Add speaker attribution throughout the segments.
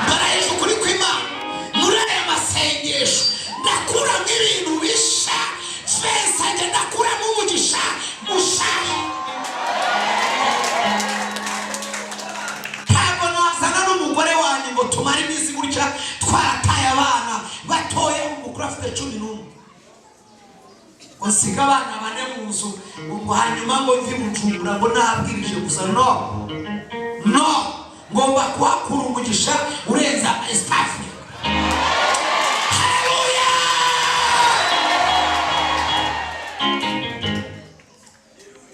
Speaker 1: Mbarahije ukuri kw'Imana, muri aya masengesho ndakuramo ibintu bisha feza, njye ndakuramo umugisha mushasha. Ntabwo nazana n'umugore wanjye ngo tumare iminsi gutya twarataye abana batoya. Umukuru afite 11, ngo nsige abana bane mu nzu, ngo hanyuma ngo mvi Bujumbura ngo nabwirije gusa. No, no, ngomba kuhakura umugisha urenza East Africa. Haleluya!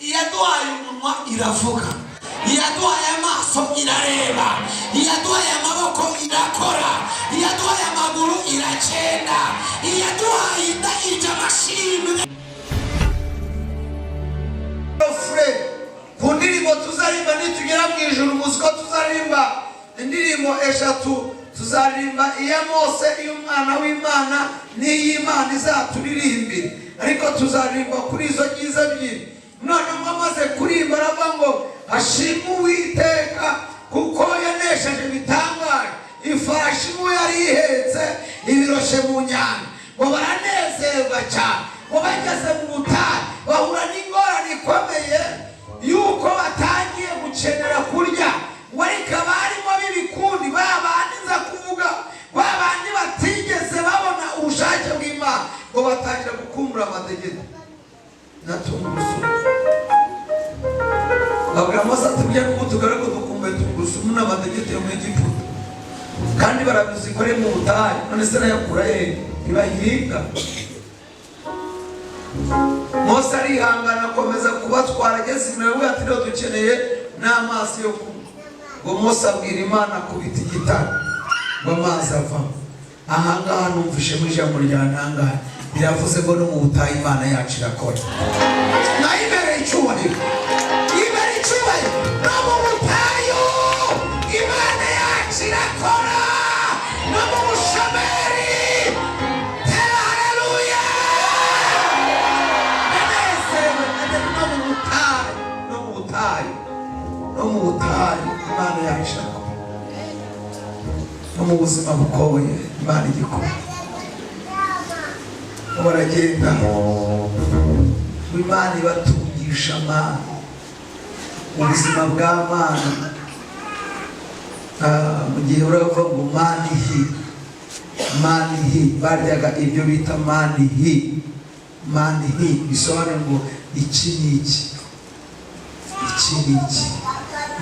Speaker 1: Iyaduhaye umunwa iravuga, iyaduhaye amaso irareba, iyaduhaye amaboko irakora, iyaduhaye amaguru iragenda, iyaduhaye inda irya amashimwe.
Speaker 2: Fure ku ndirimbo tuzaririmba nitugera mu ijuru, muzi ko tuzaririmba indirimbo eshatu: tuzaririmba iya Mose, iy'umwana w'Imana n'iy'Imana izaturirimbira. Ariko tuzaririmba kuri izo ngizo ebyiri. None ngo amaze kuririmba aravuga ngo: "Hashimwe Uwiteka kuko yanesheje ibitangaje, ifarashi imwe yari ihetse ibiroshe mu nyanja." Ngo baranezerwa cyane. Ngo bageze mu butayu bahura n'ingorane ikomeye yuko batangiye gukenera kurya. Ngo ariko abarimo b'ibikundi, ba bandi nza kuvuga, ba bandi batigeze babona ubushake bw'Imana, ngo batangira gukumbura amadegede na tungurusumu. Babwira Mose ati: "Burya n'ubu tugaruke dukumbuye tungurusumu n'amadegede yo mu Egiputa." Kandi barabizi ko ari mu butayu. None se nayakura he? Ntibahinga. Mose arihangana, akomeza kubatwara. Ageze imbere we ati: "Rero dukeneye n'amazi yo kunywa." Ngo Mose abwira Imana, akubita igitare, ngo amazi avamo. Ahangaha numvishemo ijambo rya ntangahe riravuze ngo no mu butayu Imana yacu irakora. Nayibereye icyubahiro, ibereye icyubahiro. No mu butayu Imana yacu irakora, no mu bushomeri. Tera haleluya! Ndanezerewe. No mu butayu, no mu butayu, no mu butayu Imana yacu irakora. No mu buzima bukoboye Imana igikora. Baragenda ngo Imana ibatungisha amana, ubuzima bwa mana. Mu gihe uravuga ngo manihi, manihi, baryaga ibyo bita manihi. Manihi bisobanuye ngo iki ni iki, iki ni iki.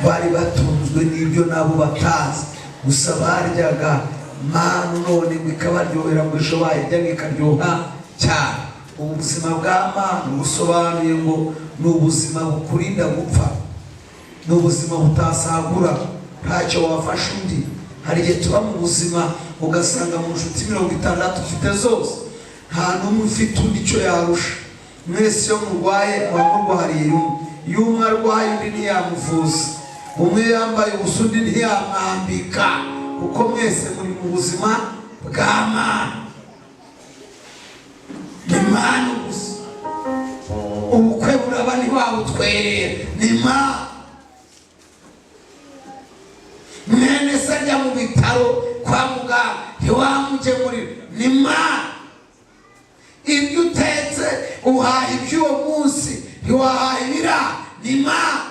Speaker 2: Bari batunzwe n'ibyo nabo batazi gusa. Baryaga manu none ngo ikabaryohera, ngo ejo bayirya ngo ikaryoha cyane. Ubuzima bwa manu busobanuye ngo ni ubuzima bukurinda gupfa, ni ubuzima butasagura, ntacyo wafasha undi. Hari igihe tuba mu buzima ugasanga mu nshuti 60 ufite zose nta n'umwe ufite undi icyo yarusha. Mwese iyo murwaye muba murwariye rimwe. Iyo umwe arwaye undi ntiyamuvuza, umwe yambaye ubusa undi ntiyamwambika, kuko mwese muri mu buzima bwa mana. Ni manu gusa. Ubukwe buraba ntibabutwerera, ni manu. Mwene se ajya mu bitaro kwa muganga ntiwamugemurira, ni manu. Ibyo utetse uhaha iby'uwo munsi, ntiwahaha ibira, ni manu.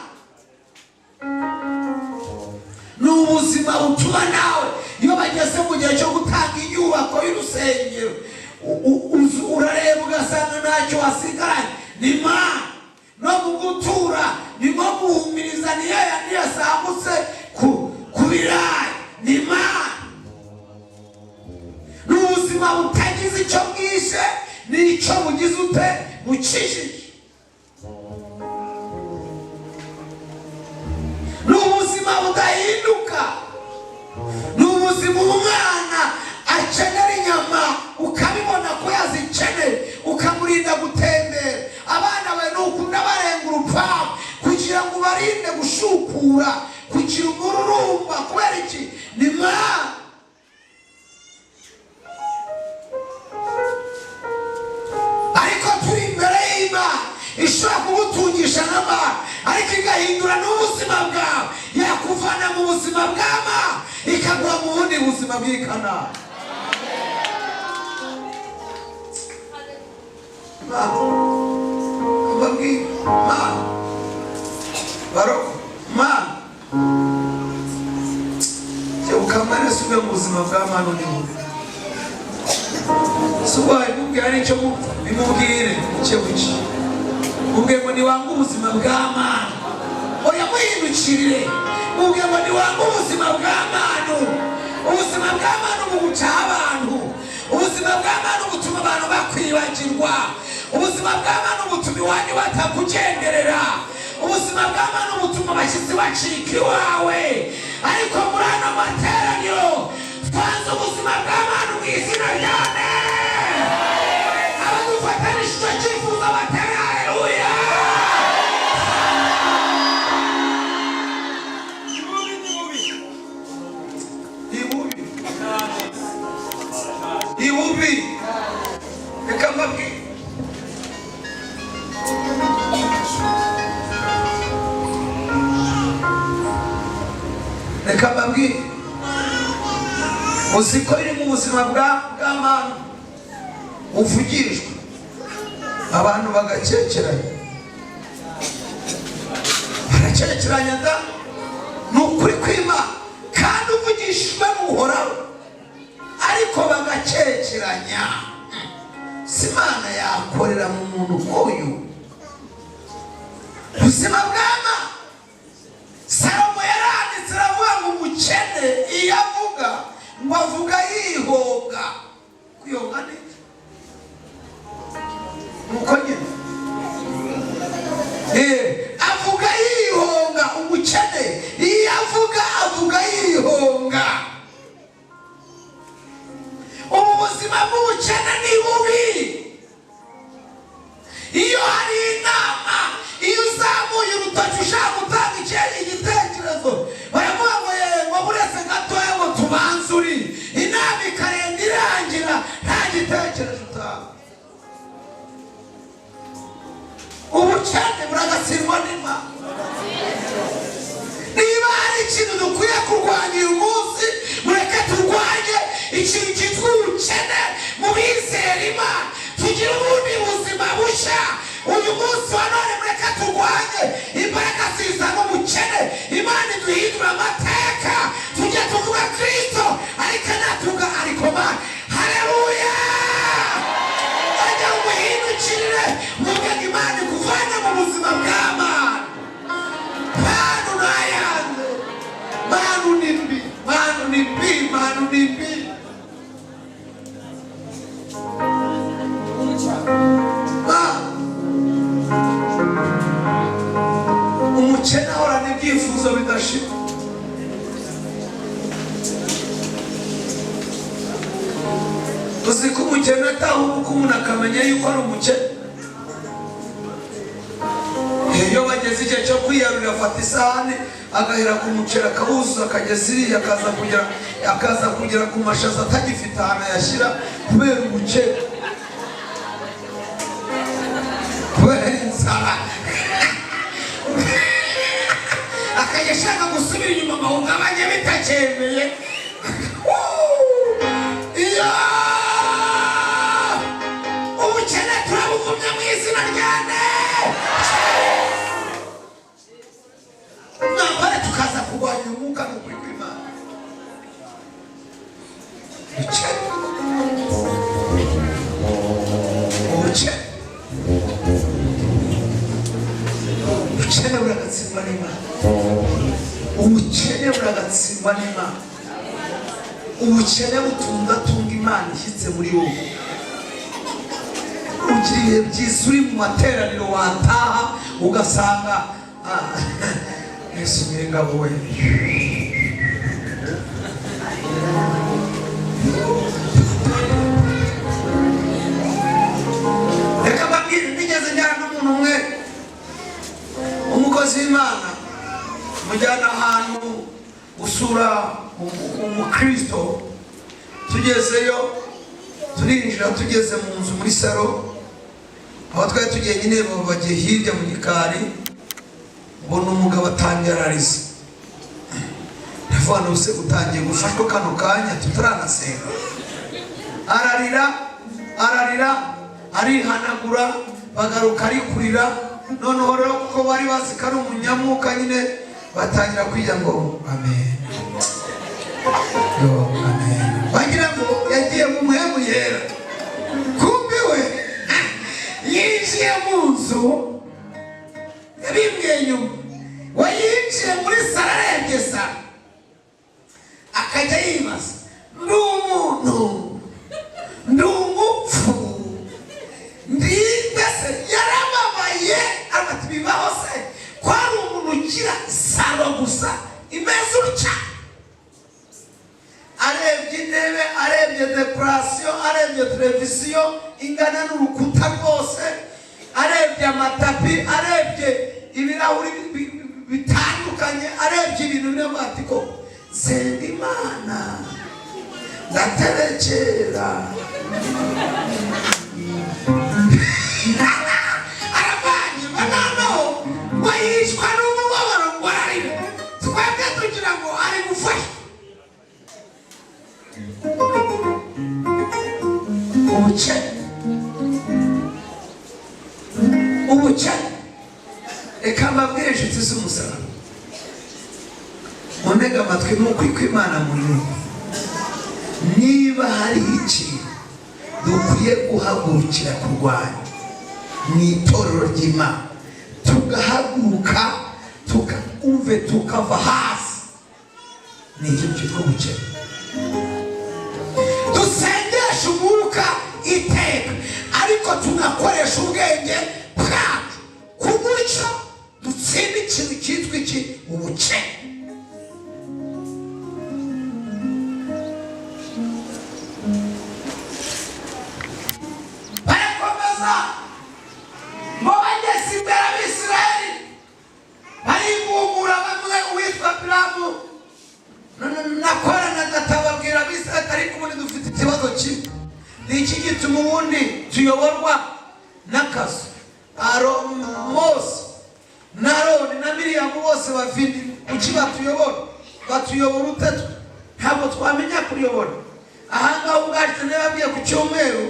Speaker 2: Ni ubuzima butuma nawe iyo bageze mu gihe cyo gutanga inyubako y'urusengero urareba ugasanga ntacyo wasigaranye, ni manu. No mu gutura ni nko guhumiriza, niyo yandi yasagutse ku birayi, ni manu. Ni ubuzima butagize icyo bwishe n'icyo bugize ute bukijije. Ni ubuzima budahinduka, ni ubuzima umwana akenera inyama ukabibona ko yazikeneye, ukamurinda gutembera. Abana bawe nukunda barenga urupangu kugira ngo ubarinde gushukura, kugira umururumba. Kubera iki? Ni mwana. Ariko turi imbere y'Imana ishobora kugutungisha n'amana, ariko igahindura n'ubuzima bwawe, yakuvana mu buzima bw'amana ikaguha mu bundi. ubuzima bw'Ikanani. Mbabwire Mana baroko Mana kebuka mwene sube mu buzima bwa Mana ni bubi. Si ubwaye mubwira nicyo mupfa, bimubwire buke buke, mubwire ngo niwange ubuzima bwa Mana. Oya, muhindukirire, mubwire ngo niwange ubuzima bwa Mana. Ubuzima bwa Mana bugucaho abantu, ubuzima bwa Mana butuma abantu bakwibagirwa, ubuzima bwa Mana butuma iwanyu batakugenderera, ubuzima bwa Mana butuma abashyitsi bacika iwawe. Ariko muri ano materaniro twanze ubuzima bwa Mana mu izina rya abadufatanije icyo cyifuzo batera haleluya. Ibubi ibubi, reka mbabwire, reka mbabwire, uzi ko iri mu buzima bwa Mana uvugishwa abantu bagakekeranya, barakekeranya da, ni ukuri kw'Imana kandi uvugishijwe n'Uhoraho, ariko bagakekeranya. Si Imana yakorera mu muntu nk'uyu? Ubuzima bwa Mana, Salomo yaranditse aravuga ngo umukene iyo avuga ngo avuga yihonga. Kwihonga ni iki? Nuko nyine avuga yihonga. Umukene iyo avuga, avuga yihonga. Ubu buzima bw'ubukene ni bubi. Iyo hari inama, iyo uzamuye urutoki ushaka gutanga igitekerezo, baravuga ngo yego, buretse gatoya, ngo tubanze uri inama ikarenga irangira nta gitekerezo utanga. Ubukene buragatsindwa n'Imana. Niba hari ikintu dukwiye kurwanya uyu munsi, mureke turwanye ikintu cyitwa ubukene mu bizera Imana, tugire ubundi buzima bushya. Uyu munsi wa none mureke turwanye imbaraga zizana ubukene. Imana iduhindura amateka, tujye tuvuga Kristo ariko natuga ariko Mana. Haleluya! Ajya umuhindukirire, muvuge ngo Imana ikuvane mu buzima bw'Amana. Manu nayanze, manu ni mbi, manu ni mbi, manu ni mbi. Umukene ahorana ibyifuzo bidashira. Uzi ko umukene atahubuka, umuntu akamenya yuko ari umukene? Iyo bageze igihe cyo kwiyarurira, afata isahani agahera ku muceri akawuzuza, akageza iriya, akaza kugera ku mashaza atagifite ahantu ayashyira kubera ubukene, kubera inzara, akajya ashaka gusubira inyuma ngo awugabanye bitacyemeye. Iyo ubukene turabuvumye mu izina rya ne mwambare, tukaza kurwanya umwuka n'ukuri kw'Imana. Ubukene, ubukene, ubukene buragatsindwa n'Imana. Ubukene buragatsindwa n'Imana. Ubukene butuma udatunga Imana ishyitse muri wowe. Ugira ibihe byiza uri mu materaniro, wataha ugasanga Yesu Nyiringabo we. Reka mbabwire, nigeze njyana n'umuntu umwe, umukozi w'Imana, mujyana ahantu gusura umukristo. Tugezeyo turinjira, tugeze mu nzu muri salo aho twari tugiye nyine, bagiye hirya mu gikari, mbona umugabo atangira arariza. Ndavuga Ndavuga ngo se utangiye gufashwa kano kanya tutaranasenga? Ararira, ararira, arihanagura, bagaruka ari kurira. Noneho rero kuko bari bazi ko ari umunyamwuka nyine, batangira kwiga ngo amen, yo amen, bagira ngo yagiye mu mpwemu yera. Kumbi we yinjiye mu nzu, yabimbwiye nyuma, we yinjiye muri salo, arebye salo akajya yibaza: ndi umuntu, ndi umupfu, ndi mbese? Yarababaye, ati: bibaho se ko hari umuntu ugira salo gusa imeze utya? Arebye intebe, arebye décoration, arebye televiziyo ingana n'urukuta rwose, arebye amatapi, arebye ibirahuri bitandukanye, arebye ibintu birimo, ati: ko nsenga Imana ndaterekera? Aravangirwa, noneho ngo yicwa n'umubabaro, ngo ararira. Twebwe tugira ngo ari gufasha. Ubukene, ubukene. Reka mbabwire, inshuti z'umusaraba, muntege amatwi nuko Imana munyumva. Niba hari ikintu dukwiye guhagurukira kurwanya mu itorero ry'Imana, tugahaguruka, tukumve, tukava hasi, ni ikintu cyitwa ubukene. Dusengesha umwuka iteka, ariko tunakoresha ubwenge bwacu ku buryo dutsinda ikintu cyitwa iki? Ubukene. Barakomeza ngo bageze imbere, Abisirayeli barigumura bamwe. Uwitwa Biramu na Kora na Data babwira Abisirayeli: ariko ubundi dufite ikibazo kimwe. Ni iki gituma ubundi tuyoborwa n'akazu? Aro Mose na Aroni na Miriyamu bose bafite, kuki batuyobora? Batuyobora ute twe? Ntabwo twamenya kuyobora. Ahangaha ubwacu nababwiye ku cyumweru,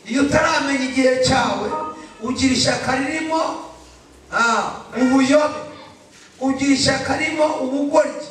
Speaker 2: iyo utaramenya igihe cyawe, ugira ishyaka ririmo ubuyobe, ugira ishyaka ririmo ubugoryi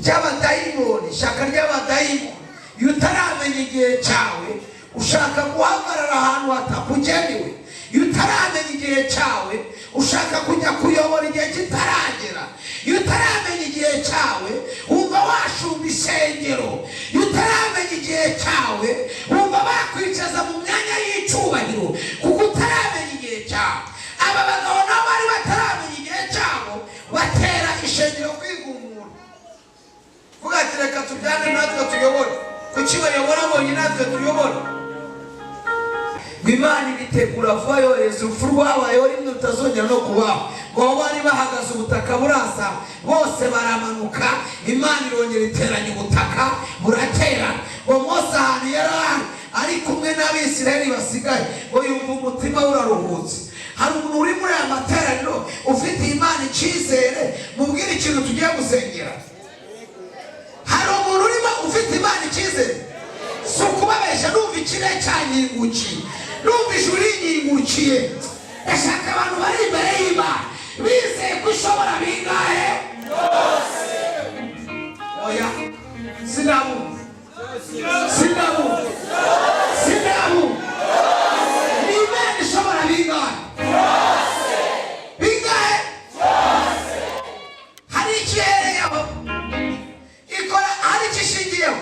Speaker 2: ry'abadayimoni, ishyaka ry'abadayimoni. Iyo utaramenya igihe cyawe, ushaka guhagarara ahantu hatakugenewe. Iyo utaramenya igihe cyawe, ushaka kujya kuyobora igihe kitaragera. Iyo utaramenya igihe cyawe, wumva washumba isengero. Iyo utaramenya igihe cyawe, wumva bakwicaza mu myanya y'icyubahiro, kuko utaramenya igihe cyawe. Aba bagabo nabo bari bataramenya igihe cyabo, batera ishengero kwigumura, kuvuga ati: reka tujyane natwe tuyobore. Kuki bayobora bonyine? Natwe tuyobora. Ngo Imana ibitegura vuba, yohereza urupfu rwabayeho rimwe rutazongera no kubaho. Ngo aho bari bahagaze ubutaka burasa, bose baramanuka. Imana irongera iteranya ubutaka, buraterana. Ngo Mose ahantu yari ari kumwe n'Abisirayeli basigaye, ngo yumva umutima we uraruhutse. Hari umuntu uri muri aya materaniro ufitiye Imana icyizere? Mubwire ikintu tugiye gusengera. Hari umuntu urimo ufite Imana icyizere? Si ukubabesha, numva ikirere cyankingukiye, numva ijuru rinkingukiye. Ndashaka abantu bari imbere y'Imana bizeye ko ishobora bingahe? Oya, sinabumva, sinabumva, sinabumva. Ni Imana ishobora bingahe? Bingahe? Hari icyo ihereyeho ikora? Hari icyo ishingiyeho?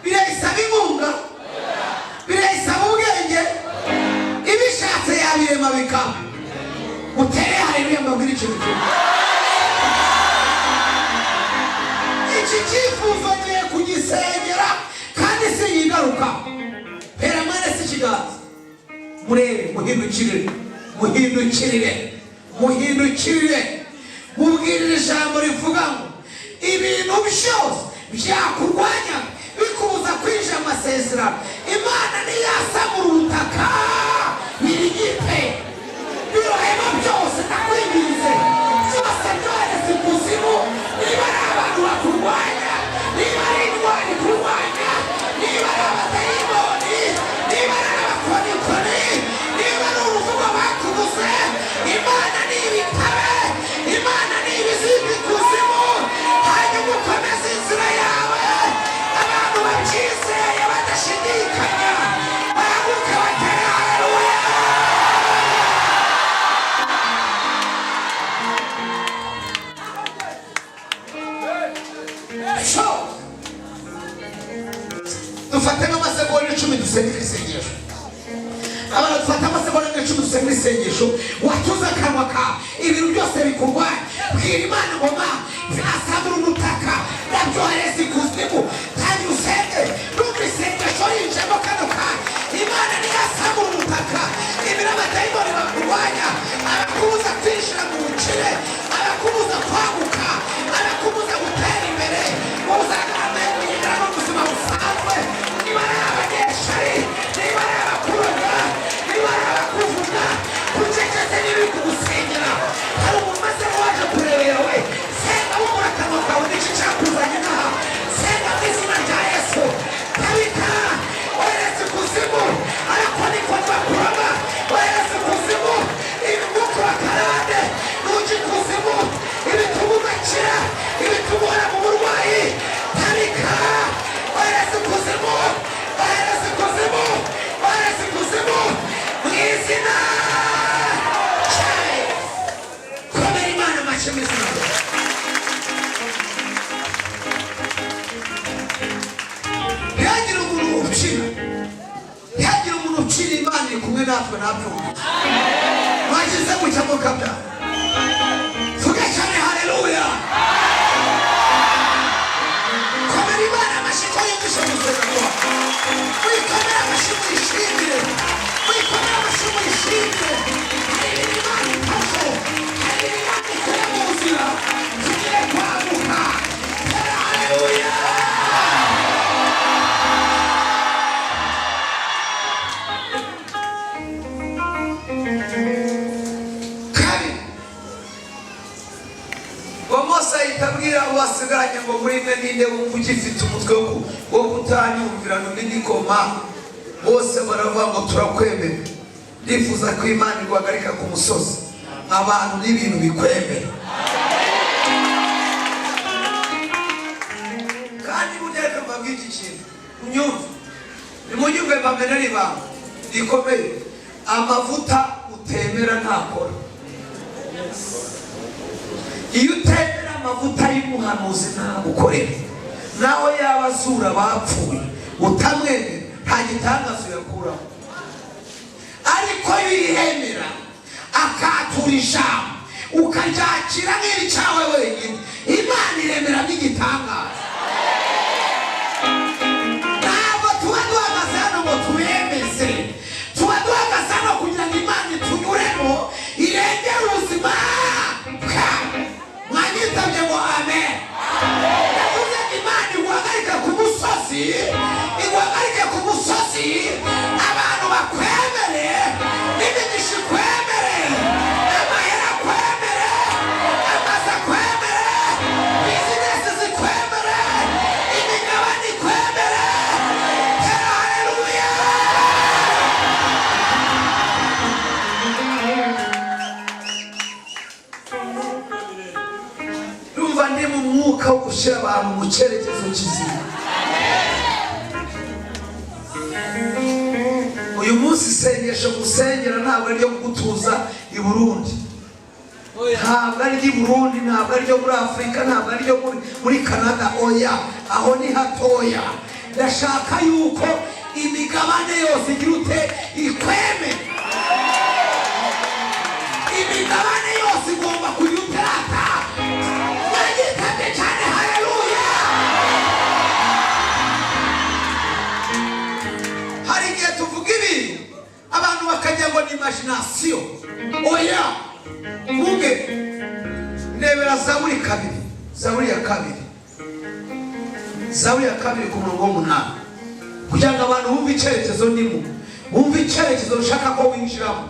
Speaker 2: Birayisaba inkunga? Birayisaba ubwenge? Ibishatse yabirema bikaba. Mutere haleluya. Mbabwire ikintu kimwe: iki cyifuzo ngiye kugisengera kandi sinyigaruka. Hera mwene si ikiganza, murebe, muhindukirire, muhindukirire, muhindukirire, mubwirire ijambo rivuga ngo ibintu byose byakurwanya bikubuza kwinjira amasezerano, Imana niyasamura ubutaka birigite, birohema byose. Ndakwinginze, byose byohereza ikuzimu. Niba ari abantu
Speaker 1: Dufate nk'amasegonda 10 dusenge isengesho. Abantu, dufate amasegonda 10 dusenge isengesho. Watuze akanwa kawe, ibintu byose bikurwanya, bwira Imana ngo: "Ma, vyasamura umutaka, ndabyohereza ikuzimu." Tangira usenge. Numva isengesho yinjemo kano kanya. Imana niyasamura umutaka, ibiri abadayimoni bakurwanya, abakubuza kwinjira mu bukire, abakubuza kwaguka, abakubuza gutera imbere, uzagamira mu buzima busanzwe. Niba ari abanyeshuri, niba ari abakuroga, niba ari abakuvuga, kucecetse n'ibiri kugusengera. Hari umuntu umeze nk'uwaje kurebera we. Senga, bubura akanwa kawe. N'iki cyakuzanye inaha? Senga mu izina rya Yesu. Tabika, ohereza ikuzimu abakonikoni bakuroga, ohereza ikuzimu imyuka bakarande nujya ikuzimu, ibituma udakira, ibituma uhora mu burwayi. Tabika, ohereza ikuzimu, ohereza ikuzimu, ohereza ikuzimu mu izina rya Yesu. Komera Imana amashyi mu izina rya Yesu. Ntihagire umuntu ukina, ntihagire umuntu ukina. Imana iri kumwe natwe. Nabyumva mwagize gutya mukabyara. Vuga cyane haleluya. Komera Imana amashyi ko yumvishe gusenga kwawe. Mwikomere amashyi muyishimire, mwikomere amashyi muyishimire. Hari ibintu Imana ifashe, hari ibintu Imana ikora mu buzima. Tugiye kwaguka. Tera haleluya. Kabiri, uwo Mose ahita abwira abo basigaranye ngo: "Muri mwe ninde wumva ugifite umutwe wo kutanyumvira n'ikoma?" Bose baravuga ngo: "Turakwemera." Ndifuza ko Imana iguhagarika ku musozi, abantu n'ibintu bikwemera. Kandi burya reka mbabwire iki kintu, munyumve, nimunyumve, mbamenere ibanga rikomeye: amavuta utemera ntakora. Iyo utemera amavuta y'umuhanuzi, ntagukorera. Nawe yaba azura abapfuye, utamwemera, nta gitangaza uyakuramo. Ariko iyo uyemera, akatura ijambo, ukaryakira nk'iricyawe wenyine, Imana iremera n'igitangaza. Ntabwo tuba duhagaze hano ngo tubemeze, tuba duhagaze hano kugira ngo Imana itunyuremo, irengere ubuzima bwawe. Mwanyitabye ngo amen. Yavuze ngo Imana iguhagarike ku musozi, iguhagarike ku musozi, abantu bakwemere, n'imigisha ikwemere, amahera akwemere, amazu akwemere, bizinesi zikwemere, imigabane ikwemere. Tera haleluya. Ndumva ndi mu mwuka wo gushyira abantu mu cyerekezo kizima. Uyu munsi isengesho gusengera ntabwo ari iryo kugutuza i Burundi, ntabwo ari iry'i Burundi, ntabwo ari iryo muri Afurika, ntabwo ari iryo muri Canada. Oya, aho ni hatoya. Ndashaka yuko imigabane yose igira ute? Ikweme. Imigabane yose igomba kugira uterata. Mwagitabye cyane haleluya. Hari igihe tuvuga ibintu, abantu bakagira ngo ni imagination. Oya, mvuge, ndebera Zaburi 2, Zaburi ya 2, Zaburi ya 2 ku murongo w'8, kugira ngo abantu bumve icyerekezo ndimo, bumve icyerekezo ushaka ko winjiramo.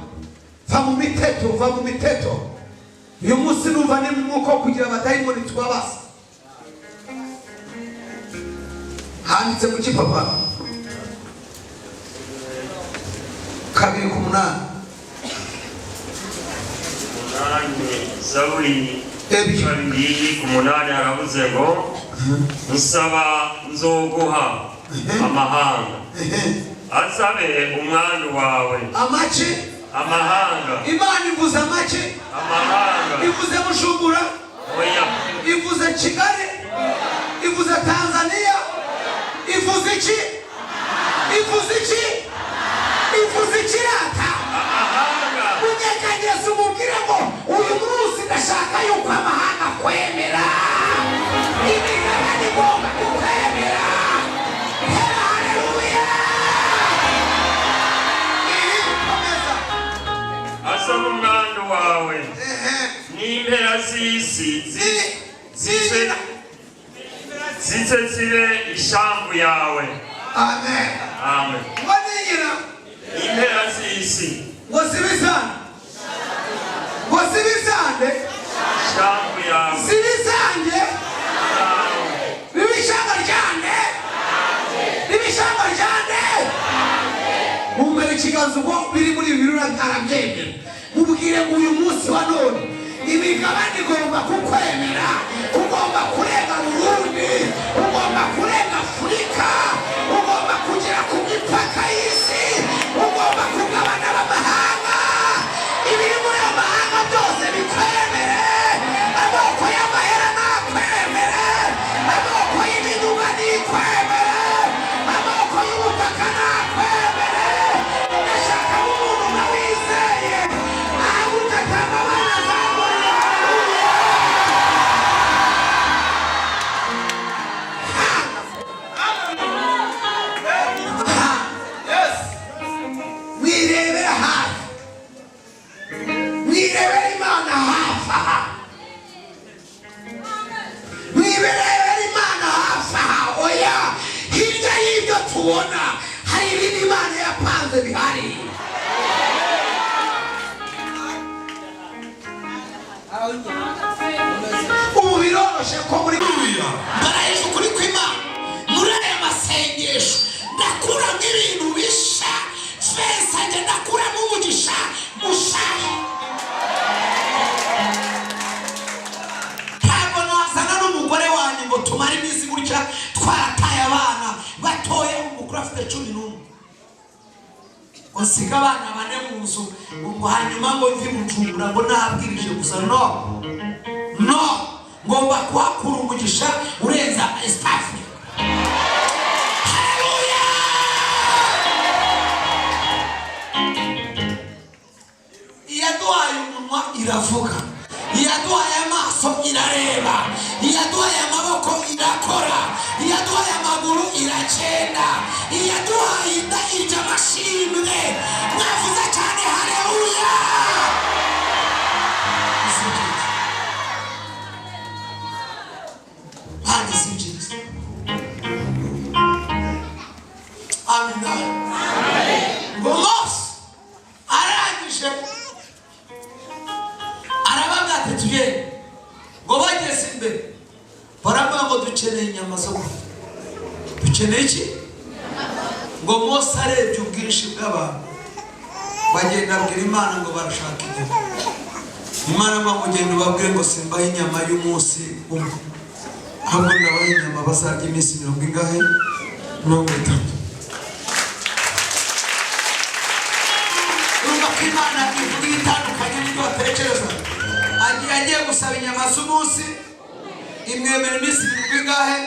Speaker 1: Va mu miteto, va mu miteto. Uyu munsi numva ni mu mwuka wo kugira abadayimoni tubabaza. Handitse mu kipapa 2 ku 8.
Speaker 3: 8, Zaburi
Speaker 1: Ebyiri.
Speaker 3: 2 ku 8, haravuze ngo: "Nsaba nzoguha amahanga azabe umwandu wawe."
Speaker 1: Amaki?
Speaker 3: Amahanga.
Speaker 1: Imana ivuze amaki?
Speaker 3: Amahanga.
Speaker 1: Ivuze Bujumbura?
Speaker 3: Oya.
Speaker 1: Ivuze Kigali? Ivuze Tanzania? Ivuze iki?
Speaker 3: Ishamvu yawe.
Speaker 2: Amen.
Speaker 3: Amen.
Speaker 2: Ngo nigira
Speaker 3: Impera z'isi.
Speaker 2: Ngo sibisande, ngo sibisande.
Speaker 3: Ishamvu yawe.
Speaker 2: Sibisange.
Speaker 3: Yawe.
Speaker 2: Bibe ishyanga ryande, bibe ishyanga ryande. Mumbere ikiganza ubwo biri muri bibiri arabyemera. Mubwire ngo uyu munsi wa none imigabane igomba kukwemera. Ugomba kurenga Burundi, ugomba kurenga Afurika, ugomba kugera ku mipaka y'isi, ugomba kugabana abamahanga. Ibiri muri ayo mahanga byose bikwemere. Amoko y'amahera nakwemere, amoko y'imiduga nikwemere, amoko y'ubutaka nakwemere. Ndashaka umuntu nka wizeye ahaguruka amabara azamurira. Haleluya! Mwirebere hafi, mwirebere Imana hafi aha, mwirebere Imana hafi aha. Oya, hirya y'ibyo tubona hari ibindi Imana yapanze bihari. Ubu biroroshe ko muri mbarayeje ukuri kw'Imana. Muri aya masengesho ndakuramo ibintu bisha feza, njye ndakuramo umugisha mushasha. Ntabwo nazana n'umugore wanjye ngo tumare iminsi gutya twarataye abana batoya, umukuru afite 11, ngo nsige abana bane mu nzu, ngo hanyuma ngo mve Bujumbura ngo nabwirije gusa. No, no, ngomba kuhakura umugisha urenza East Africa. Haleluya! Iyaduhaye umunwa iravuga, iyaduhaye amaso irareba, iyaduhaye amaboko irakora, iyaduhaye amaguru iragenda, iyaduhaye inda irya amashimwe. Mwavuze cyane haleluya! Si byiza kandi si byiza. Amina. Ngo Mose arangije arababwira ati: "Tugende." Ngo bageze imbere baravuga ngo: "Dukeneye inyama zo kurya." Dukeneye iki? Ngo Mose arebye ubwinshi bw'abantu bagenda, abwira Imana ngo barashaka inyama. Imana ngo: "Ugenda ubabwire ngo simbahe inyama y'umunsi umwe, ahubwo ndabaha inyama bazarya iminsi mirongo ingahe? 30." Urumva ko Imana ivuga ibitandukanye n'ibyo batekereza. Agiye gusaba inyama z'umunsi, imwemera iminsi mirongo ingahe?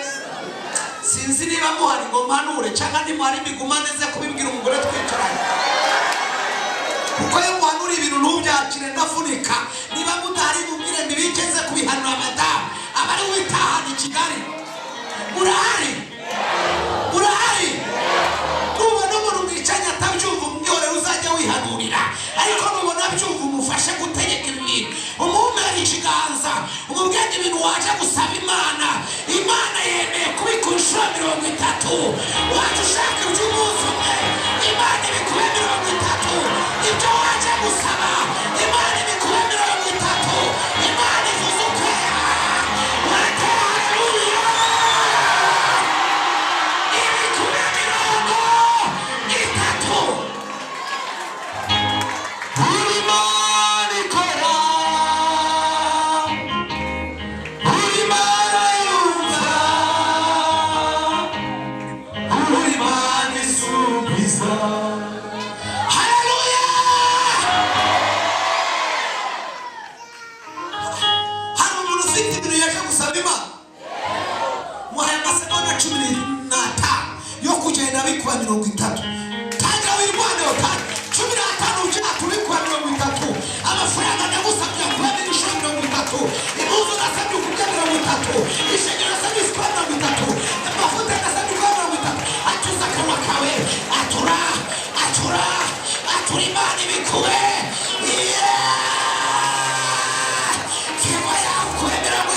Speaker 2: Sinzi niba muhari ngo mpanure cyangwa nimuhari mbigumane nze kubibwira umugore twicaranye, kuko iyo muhanura ibintu ntubyakire ndavunika. Niba mudahari mubwire mbibike nze kubihanura madamu aba ari witahana i Kigali. Murahari? Murahari? Nubona umuntu mwicanye atabyumva, umwihorere, uzajya wihanurira. Ariko nubona abyumva, umufashe gutegeka ibintu, umumpera ikiganza, umubwire ibintu waje gusaba Imana, Imana yemeye kubikora inshuro 30. Waje ushaka iby'umunsi umwe, Imana ibikube 30. Ibyo waje gusaba, Imana ibikube 30. Imana ivuze ukwera watera. Haleluya! Ibikube 30. Imana ikora, Imana yumva, Imana isubiza. Haleluya! Hari umuntu ufite ibintu yaje gusaba Imana? Muhaye amasegonda 15 yo kugenda bikuba 30. Tangira wirwaneho. Tangira 15 byacu bikuba 30. Amafaranga ndagusabye kuba inshuro 30, impuzu nasabye ukubya 30, ishengero nasabye kuba 30, amavuta nasabye kuba 30. Atuza akanwa kawe, atura, atura, atura, Imana ibikube. Yeah! Kema yawe kube 30,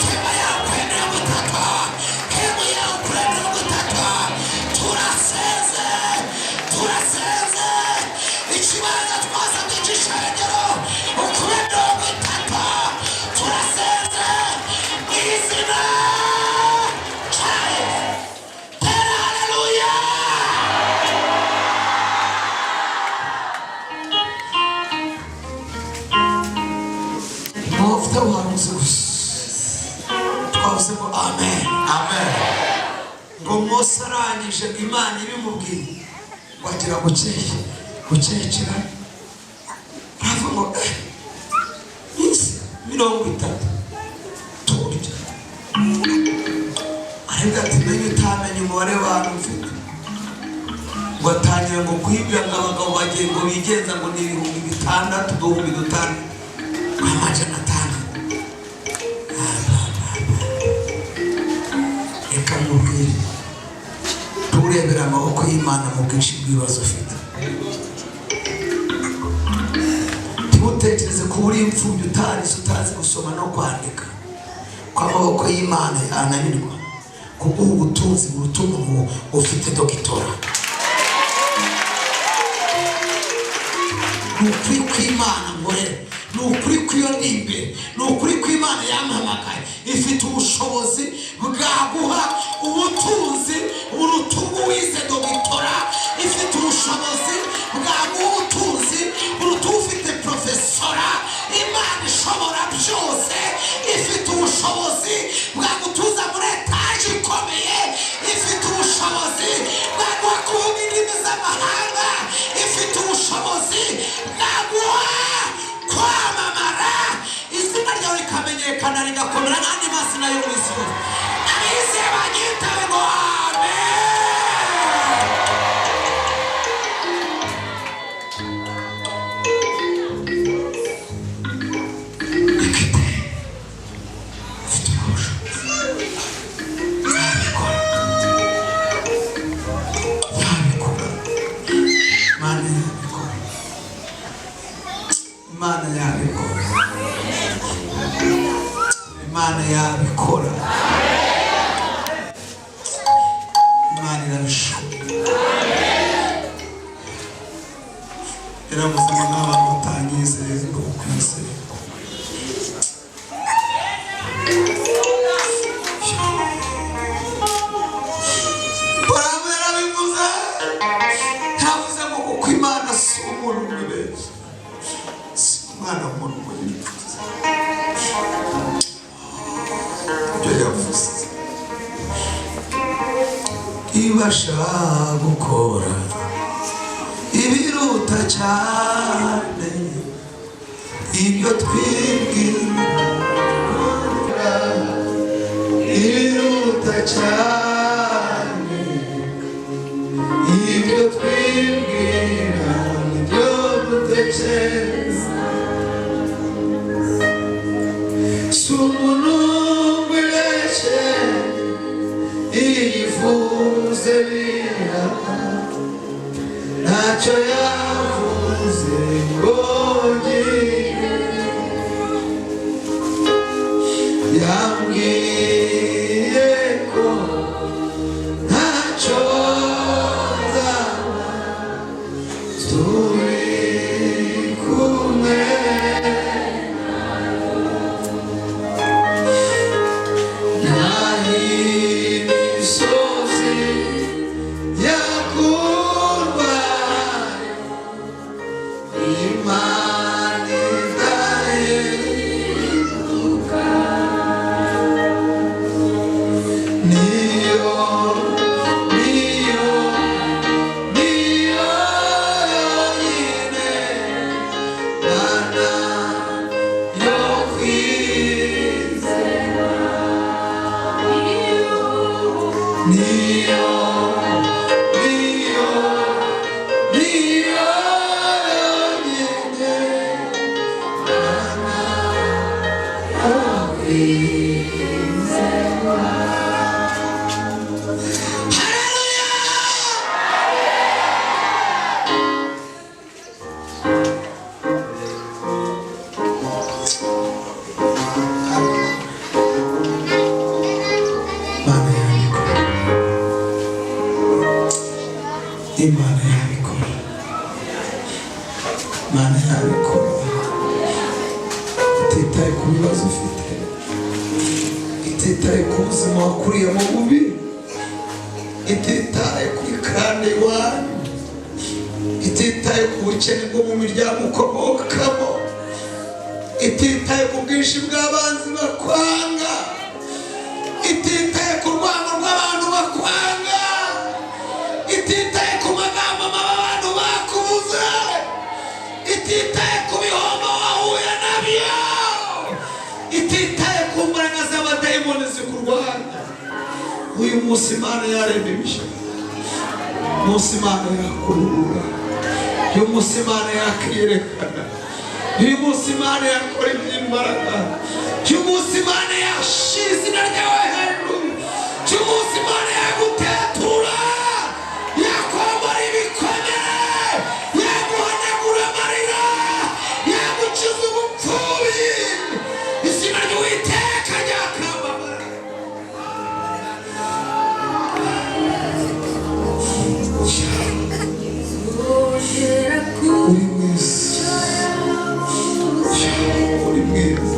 Speaker 2: kema yawe kube 30, kema yawe kube.
Speaker 1: Ngo Mose arangije, Imana ibimubwiye, wagira gukeye gukekera, aravuga ngo minsi 30 turya. Ariko ati: "Menye utamenya umubare w'abantu mfite." Ngo atangira ngo kwibwira ngo abagabo bagiye ngo bigenza ngo ni 6000, 6000, 600. Reka mubwire, nturebere amaboko y'Imana mu bwinshi bw'ibibazo ufite. Ntimutekereze ko uri imfubyi, utarize, utazi gusoma no kwandika, ko amaboko y'Imana yananirwa kuguha ubutunzi buruta umuntu ufite dogitora. Ni ukuri kw'Imana nkorera, ni ukuri kw'iyo ndi imbere, ni ukuri kw'Imana yampamagaye. Ifite ubushobozi bwaguha ubutunzi buruta ubw'uwize dogitora. Ifite ubushobozi bwaguha ubutunzi buruta ufite porofesora. Imana ishobora byose. Ifite ubushobozi bwagutuza muri etaje ikomeye. Ifite ubushobozi bwaguha kuvuga indimi z'amahanga. Ifite ubushobozi bwaguha kwamamara, izina ryawe rikamenyekana, rigakomera n'andi mazina yo mu isi yose. Abizeye bagitabe ngo amen. Ifite ubushobozi, yabikora, yabikora. Imana yabikora, Imana yabikora, Imana yabikora, Imana irabishobora. Yaravuze ngo n'abantu batanyizeye ngo ukwizeye. Baramu yarabivuze, yavuze ngo kuko Imana si umuntu mwibeshya, si umwana w'umuntu ngo yicuze ibyo yavuze. Ibasha gukora ibiruta cyane ibyo twibwira, ibiruta cyane ibyo twibwira, nibyo dutekereza. Si umuntu wibeshye, iyifuze biraba. Ntacyo yavuze ngo ngire. Yambwiye ko ntacyo nzaba turi kumwe. N'imisozi yakurwa, Imana idahinduka niyo, niyo, niyo yonyine Mana yo kwizera. Niyo, niyo, niyo yonyine Mana yo kwizera. Haleluya! Imana yabikora, Imana yabikora, Imana yabikora. Ititaye ku bibazo ufite, ititaye ku buzima wakuriyemo bubi, ititaye kuri karande iwanyu, ititaye ku bukene bwo mu miryango ukomokamo, ititaye ku bwinshi bw'abanzi bakwanga, ititaye ku rwango rw'abantu bakwanga.
Speaker 2: Munsi Imana yarema ibishya, munsi Imana yakurura, uyu munsi Imana yakiyerekana, uyu munsi Imana yakora iby'imbaraga, uyu munsi Imana yashira izina ryawe hejuru, uyu munsi Imana yagutetura, yakomora ibikomere, yaguhanagura amarira, yagukiza ubupfubyi. Izina ry'Uwiteka ryakamamara. Uri mwiza, uri mwiza,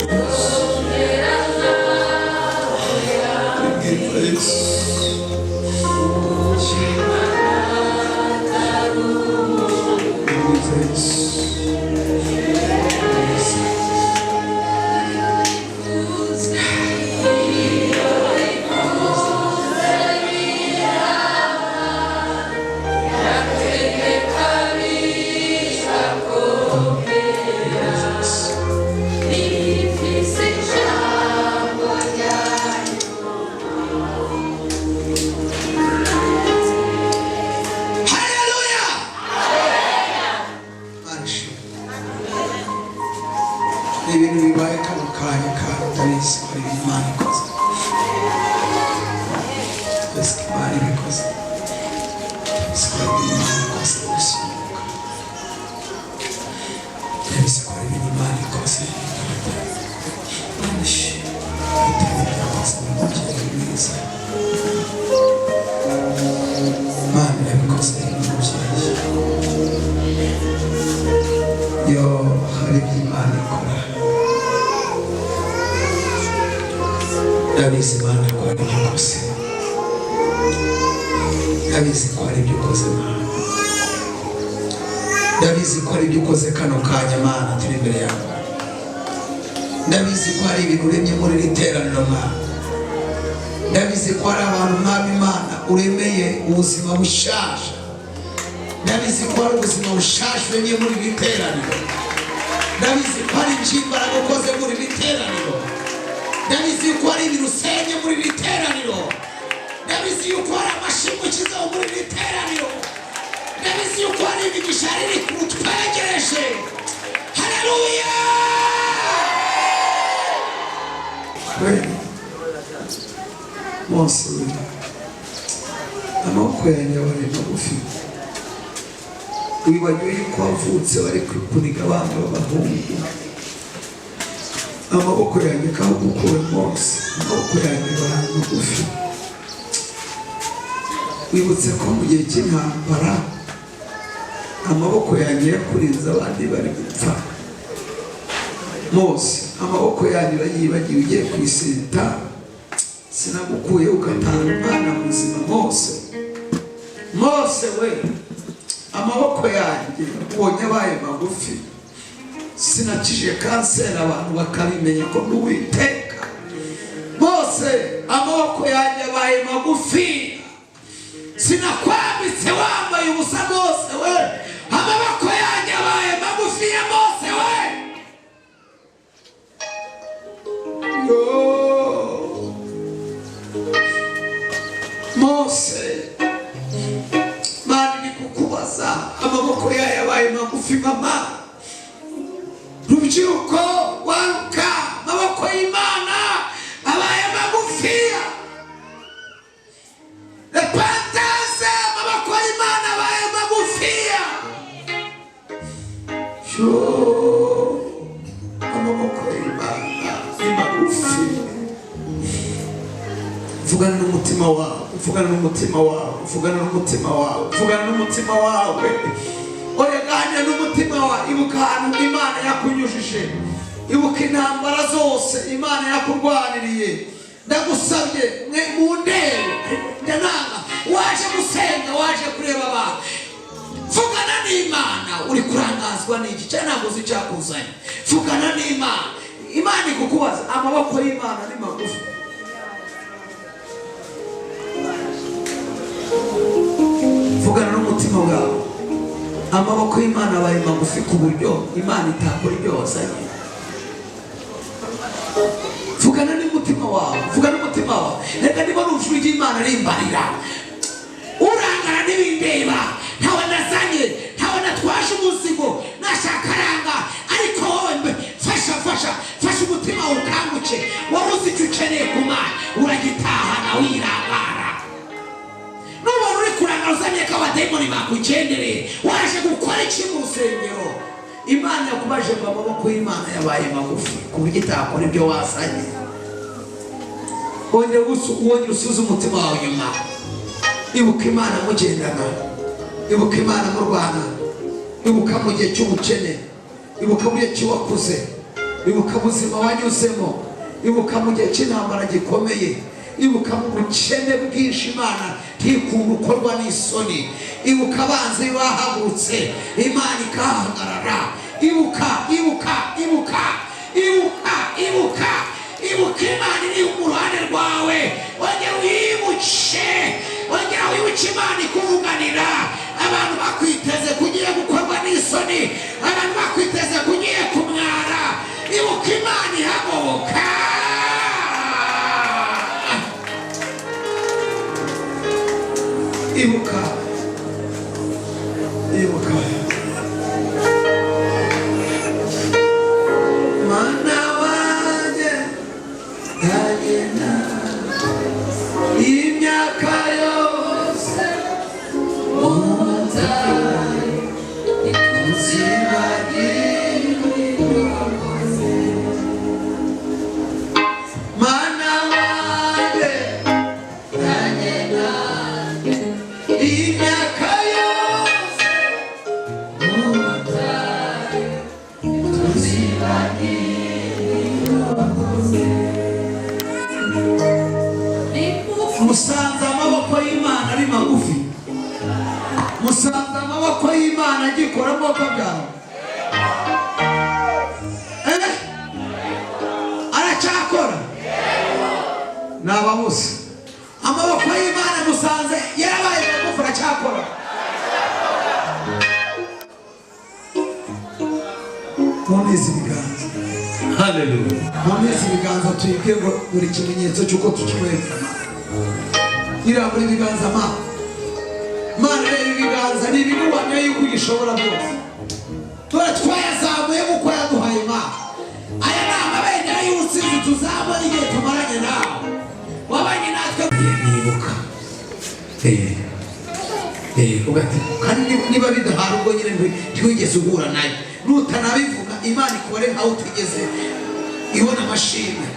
Speaker 2: uri mwiza Yesu. Uri mwiza Yesu. Haleluya! Imana ishimwe. Ni ibintu bibaye kano kanya kandi ndabizi ko ari ibintu Imana ikoze. Ndabizi ko Imana ibikoze. Ndabizi ko ari ibintu Imana ikoze gusa. Ndabizi ko ari ibintu Imana ikoze. Imana ishimwe. Irakoze, ni umubyeyi mwiza. Imana irabikoze, ni umubyeyi. Yo, hari ibyo Imana ikora. Ndabizi Imana ko hari ibyo ukoze. Ndabizi ko hari ibyo ukoze, Mana. Ndabizi ko hari ibyo ukoze kano kanya, Mana, turi imbere yawe. Ndabizi ko hari ibintu uremye muri iri teraniro, Mana. Ndabizi ko hari abantu, Mwami Imana, uremeye ubuzima bushasha. Ndabizi ko hari ubuzima bushasha uremye muri iri teraniro. Ndabizi ko hari imbaraga ukoze muri iri teraniro. Ndabizi ko hari ibintu usenye muri iri teraniro. Ndabizi yuko hari amashimwe ushyizeho muri iri teraniro. Ndabizi yuko hari imigisha riri kutwegereje. Haleluya! We Mose we, amaboko yanjye abaye magufi. Wibagiwe yuko wavutse bari kuniga abana b'abahungu? Amaboko yanjye kagukura. Mose, amaboko yanjye abaye magufi. Wibutse ko mu gihe cy'intambara amaboko yanjye yakurinze abandi bari gupfa? Mose, amaboko yanjye urayibagiwe ugiye ku iseta? Sinagukuye ugatanga umwana muzima? Mose, Mose we, amaboko yanjye ubonye abaye magufi? Sinakije kanseri abantu bakabimenya ko n'Uwiteka? Mose, amaboko yanjye abaye magufi. Sinakwambitse wambaye ubusa? Mose we, amaboko yanjye abaye magufi ya Mose we. Yo Mose, Mana ni kukubaza, amaboko yayo abaye magufi. Mama, rubyiruko, waruka, amaboko y'Imana abaye magufiya. Repentance, amaboko y'Imana abaye magufiya. Yo, amaboko y'Imana ni magufi. Vugana n'umutima wawe, vugana n'umutima wawe, vugana n'umutima wawe, vugana n'umutima wawe. Oya, ganira n'umutima wawe. Ibuka ahantu Imana yakunyujije, ibuka intambara zose Imana yakurwaniriye. Ndagusabye mwe mundebe, ariko njya nanga waje gusenga, waje kureba abantu. Vugana n'Imana. Uri kurangazwa n'iki? Cyangwa ntabwo uzi icyakuzanye? Vugana n'Imana. Imana ikukubaza, amaboko y'Imana ni magufi. Vugana n'umutima wawe. Amaboko y'Imana abaye magufi ku buryo Imana itakora ibyo wazanye? Vugana n'umutima wawe, vugana n'umutima wawe.
Speaker 1: Reka ndimo numva ijwi ry'Imana rimbarira. Urangara n'ibindeba, ntawe nazanye, ntawe natwaje umuzigo, nashaka aranga. Ariko wowe mbe fasha, fasha, fasha umutima wawe ukanguke. Wowe uzi icyo ukeneye ku Mana, uragitahana wirangara. Nubona uri kurangara, uzamenye ko abadayimoni bakugendereye. Waje gukora iki mu rusengero? Imana yakubaje ngo amaboko y'Imana yabaye magufi ku buryo itakora ibyo wazanye? Wongera usubize umutima wawe inyuma. Ibuka Imana mugendana, ibuka Imana murwana, ibuka mu gihe cy'ubukene, ibuka mu gihe cy'uwakuze, ibuka ubuzima wanyuzemo, ibuka mu gihe cy'intambara gikomeye, ibuka mu bukene bwinshi Imana ntikunde ukorwa n'isoni, ibuka abanzi bahagurutse Imana ikahagarara. Ibuka, ibuka, ibuka, ibuka, ibuka, ibuka Imana iri mu ruhande rwawe. Wongera wibuke, wongera wibuke Imana ikuvuganira. Abantu bakwiteze kugiye gukorwa n'isoni, abantu bakwiteze kugiye kumwara, ibuka Imana ihagoboka. Ibuka, ibuka. Mana wanjye, ndagenda imyaka yose umutari ntuzibagirwe. Mana wanjye, ndagenda imyaka yose umutari ntuzibagirwe. Musanze amaboko y'Imana ari magufi, musanze amaboko y'Imana agikora amaboko byawe. Aracyakora ni ababuze amaboko y'Imana. Musanze yarabaye magufi, aracyakora. Muneze ibiganza.
Speaker 2: Hallelujah.
Speaker 1: Muneze ibiganza, tuyibwe ngo buri kimenyetso cy'uko tukimwereka. Irambura ibiganza. Ma Mana, reba ibiganza, ni ibibuhamya yuko ugishobora byose. Dore twayazamuye nk'uko yaduhaye. Mana, aya ni amabendera y'ubutsinzi tuzabona igihe tumaranye nawe, wabanye natwe. Nibuka ugati kandi niba bidahari, ubwo nyine ntiwigeze uhura nayo. Nutanabivuga, Imana ikubare nkaho utigeze ibona amashimwe.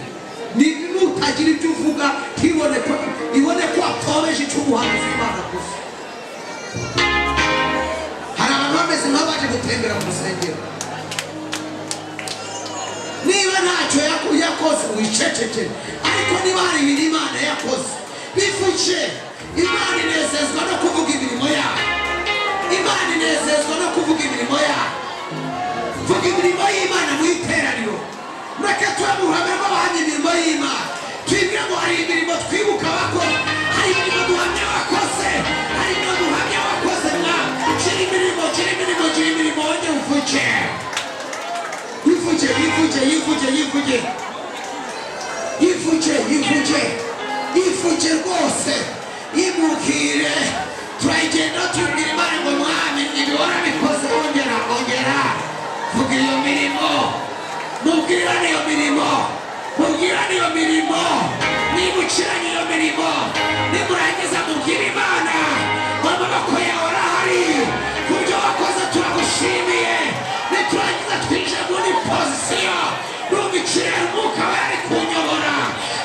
Speaker 1: Nutagira ibyo uvuga, ntibone ko ibone ko watobeje icyo umuhanuzi w'Imana gusa. Hari abantu bameze nk'abaje gutembera mu rusengero. Niba ntacyo yakoze, wicecekere. Ariko niba hari ibintu Imana yakoze, bivuge. Imana inezezwa no kuvuga imirimo yayo. Imana inezezwa no kuvuga imirimo yayo. Vuga imirimo y'Imana mu iteraniro. Mureke tube mu ruhame rw'abahamya imirimo y'Imana. Twibwire ngo hari imirimo twibuka bakora, hari imirimo duhamya wakoze, hari imirimo duhamya wakoze. Mwa gira imirimo, gira imirimo, gira imirimo. Wongere uvuge, yivuge, yivuge, yivuge, yivuge, yivuge, yivuge, yivuge rwose, yimubwire. Turayigenda tubwira Imana ngo: "Mwami, ibi warabikoze, ongera, ongera." Vuga iyo mirimo, mubwirane iyo mirimo, mubwirane iyo mirimo, mwibukiranye iyo mirimo. Nimurangiza mubwire Imana ngo: "Amaboko yawe arahari ku byo wakoze, turagushimiye." Niturangiza twinjire muri position. Numva ikirere, umwuka we ari kunyobora.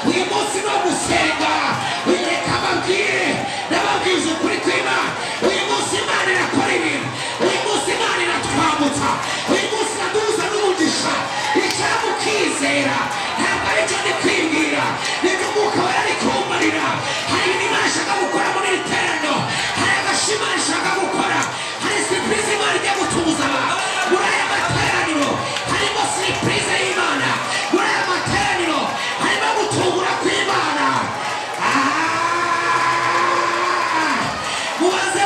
Speaker 1: Uyu munsi no gusenga, reka ababwire, ndababwiza ukuri kw'Imana, uyu munsi Imana irakora ibintu, uyu munsi Imana iratwambutsa, uyu munsi iraduhuza n'umugisha. Icara mukizera, ntabwo aricyo ndi kwibwira, nibyo umwuka we ari kumbarira. Hari ibintu Imana ishaka gukora muri iri teraniro, hari agashima Imana ishaka gukora, hari surprise Imana ijya gutuza abantu muri aya materaniro. Harimo surprise y'Imana muri aya materaniro, harimo gutungura kw'Imana. Ah! Mubanze.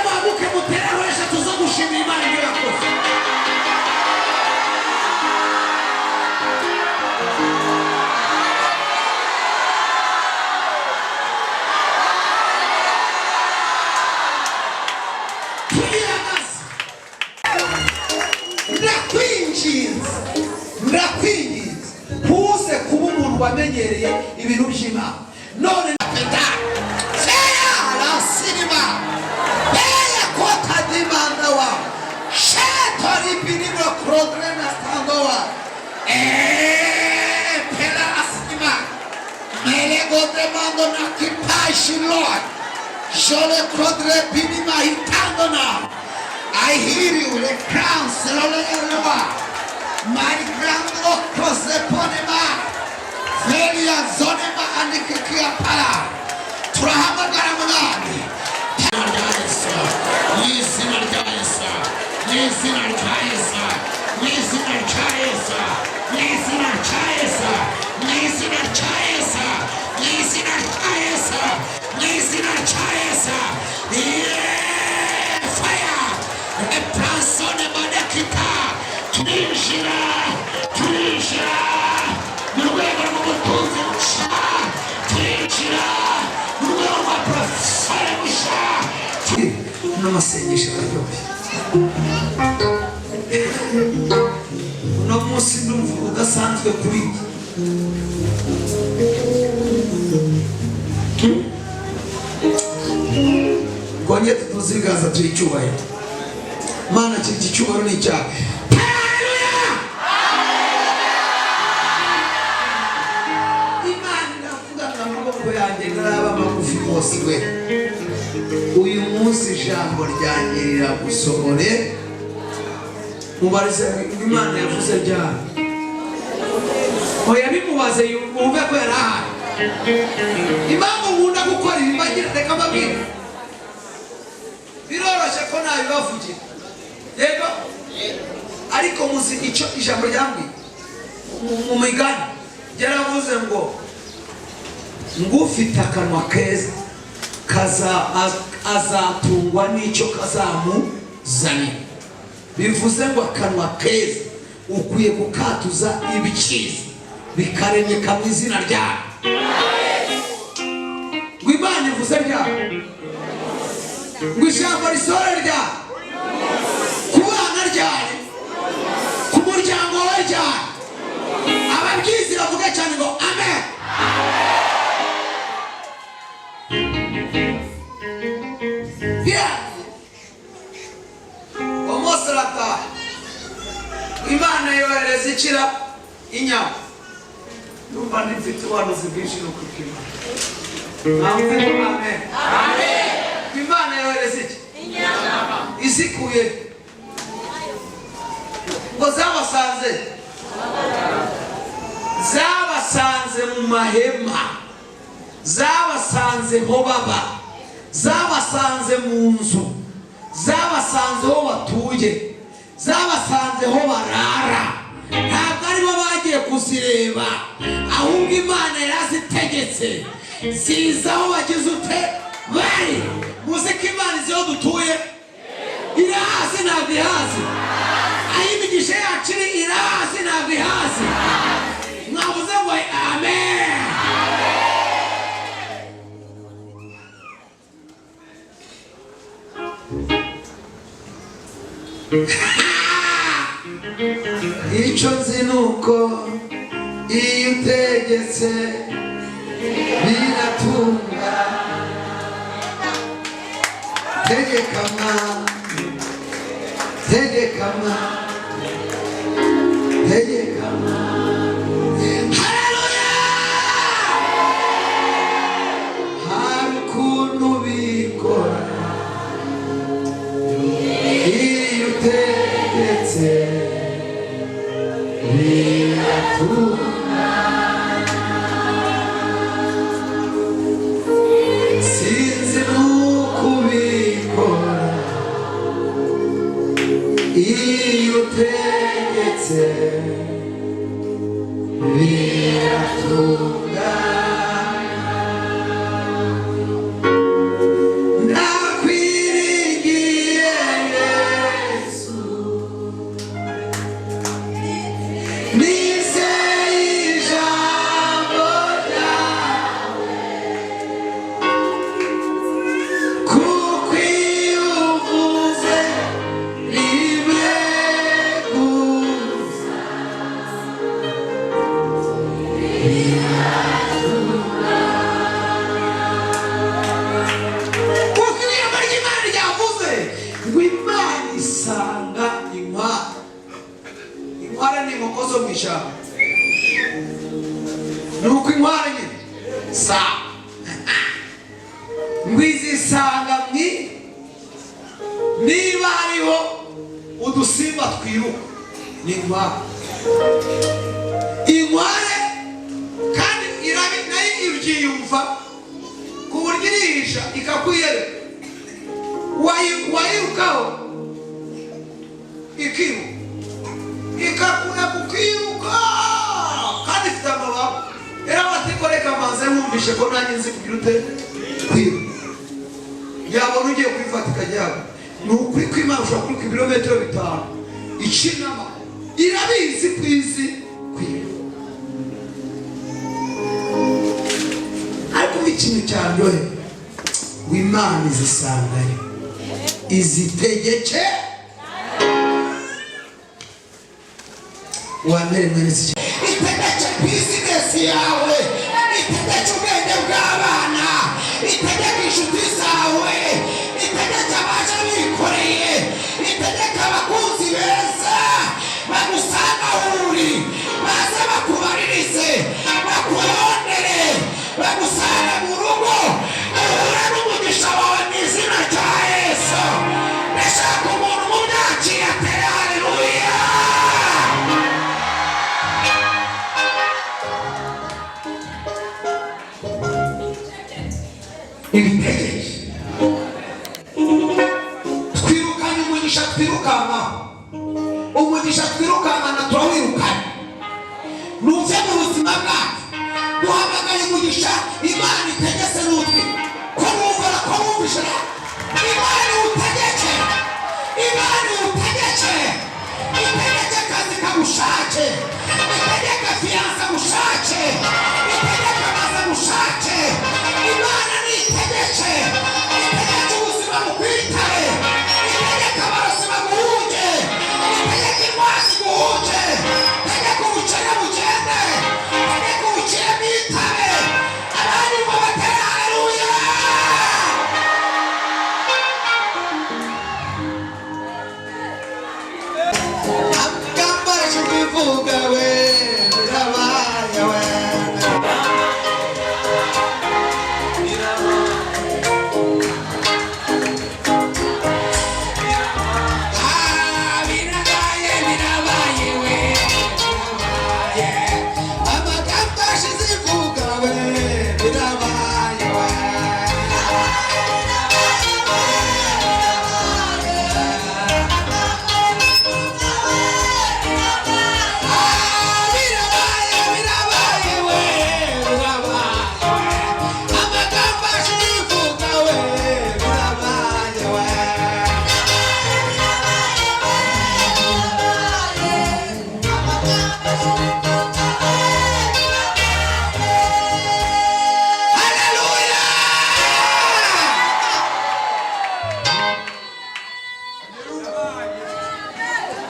Speaker 2: wamenyereye ibintu by'Imana. None peta feya la sinima peya kota dimanda wa shetori binino krodrena standowa pela asima melego demando na kipashi Lord jole krodre binima hitando na I hear you the crown slowly elwa my grand okrose ponema felia zonema anikikia pala turahamagara mwami
Speaker 1: Mwizina rya Yesu, mwizina rya Yesu, mwizina rya Yesu, mwizina rya Yesu, mwizina rya Yesu, mwizina rya Yesu, mwizina rya Yesu. Yeah, fire! Replansone manekita. Turinjira, turinjira mu rwego rw'ubutunzi bushya, turinjira mu rwego rwa porofayile bushya.
Speaker 2: N'amasengesho araryoshye. Uno munsi ndumva udasanzwe kuri njye. Twongere tutuze ibiganza tuhe icyubahiro Mana. Iki cyubahiro ni icyaha. Imana iravuga ngo amaboko yanjye ntaraba magufi rwose we. Uyu munsi ijambo ryanjye riragusomore. Mubarize ngo Imana yavuze ryari. Oya, bimubaze wumve ko yari ahari. Impamvu nkunda gukora ibi mbagira, reka mbabwire, biroroshye ko nabibavugira, yego, ariko muzi icyo ijambo ryambwiye mu migani? Yaravuze ngo ngufite akanwa keza kaza azatungwa n'icyo kazamuzanira. Bivuze ngo akanwa keza ukwiye gukatuza ibicyiza bikaremeka mu izina ryawe. Ngo Imana ivuze ryawe, ngo ijambo risohore ryawe ku bana ryari, ku muryango we ryari. Ababyizi bavuga cyane ngo amen. Yeah. Umunsi urataha, Imana yohereza ikira inyama. Numva mfite ubuhanuzi bwinshi no kwipima. Mwumve ngo amen. Imana yohereza iki? Izikuye ngo zabasanze mu mahema, zabasanze ho baba, zabasanze mu nzu, zabasanze ho batuye, zabasanze ho barara. Ntabwo aribo bagiye kuzireba, ahubwo Imana yarazitegetse ziza aho bagize ute bari. Muzi ko Imana izi aho dutuye? Irahazi, ntabwo ihazi? Aho imigisha yacu iri irahazi, ntabwo ihazi? Mwavuze ngo amen. Icyo nzi ni uko iyo utegetse biratunga. Tegeka Mwami, tegeka Mwami, tegeka Mwami. Haleluya! Hari ukuntu bikora iyo utegetse biratunga. Sinzi nuko ubikora iyo utegetse. twiruka ni inkware. Inkware kandi irabi nayo ibyiyumva ku buryo irihisha ikakwiyereka. Wayirukaho ikiruka, ikakura kukiruka, kandi ifite amababa. Rero abatekoreka maze wumvishe ko nanjye nzi kugira ute kwiruka, yabona ugiye kwifata ikajyaho. Ni ukuri kw'Imana, ushobora kwiruka ibirometero 5 ikinama, irabizi ku izi kwiruka. Ariko ikintu cyaryohe, w'Imana izisangayo izitegeke wamere mwene iki.
Speaker 1: Itegeke bizinesi yawe, itegeke ubwenge bw'abana, itegeke inshuti zawe, itegeke abaje bikoreye, itegeke abakunzi beza bagusanga aho uri, baze bakubaririze, bakurondere, bagusanga mu rugo, uhure n'umugisha wawe mu izina rya Yesu. Ndashaka umuntu mubyakira atere haleluya.
Speaker 2: Ibitegeke twirukanye umugisha twirukankaho, umugisha twirukankana turawirukanye, nuve mu buzima bwacu. Duhamagaye umugisha Imana itegetse n'utwi ko numvara ko wumvishe. Imana iwutegeke, Imana iwutegeke, itegeke akazi kagushake, itegeke fiyanse gushake, itegeke amazi gushake. Imana nitegeke, itegeke ubuzima bukwitare, itegeke abarozi baguhunge, itegeke indwara ziguhunge, itegeke ubukene bugende, itegeke ubukire bwitabe. Abandi ngo batere haleluya.
Speaker 1: Amagambo kubivuga we, birabaye we. Ah, birabaye, birabaye we, birabaye. Amagambo ashize ivuga we, birabaye we. Ah, birabaye, birabaye we, birabaye. Amagambo ashize ivuga we, birabaye we. Haleluya!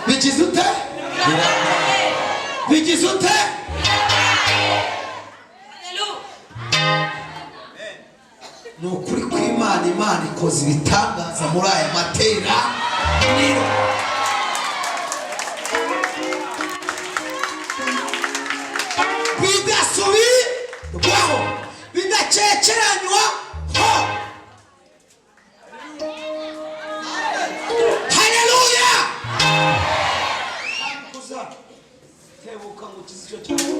Speaker 2: Bigize ute? Bigize ute? Ni ukuri kw'Imana, Imana ikoze ibitangaza muri aya materaniro. Bidasubirwaho, bidakekeranywa ho. Haleluya! Tebuka ngo ukize icyo cyago.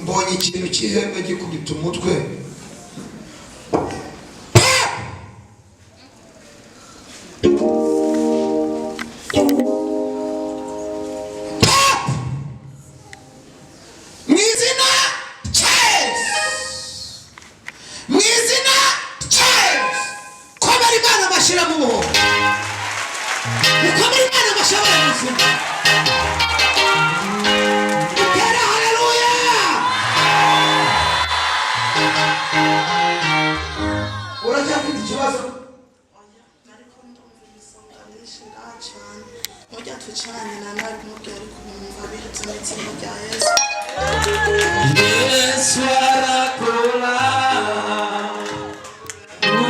Speaker 2: Mbonye ikintu cy'ihembe gikubita umutwe. Mu izina rya Yesu, mu izina rya Yesu, komera Imana amashyira mu buhoro, mukomere Imana amashyira mu buzima, utere haleluya. Uracyafite ikibazo?
Speaker 4: Ariko ndumva imisonga myinshi ngaha cyane, mujya twicaranye na nari kumubwira, ariko numva bihetse mu izina rya Yesu.
Speaker 2: Yesu arakora,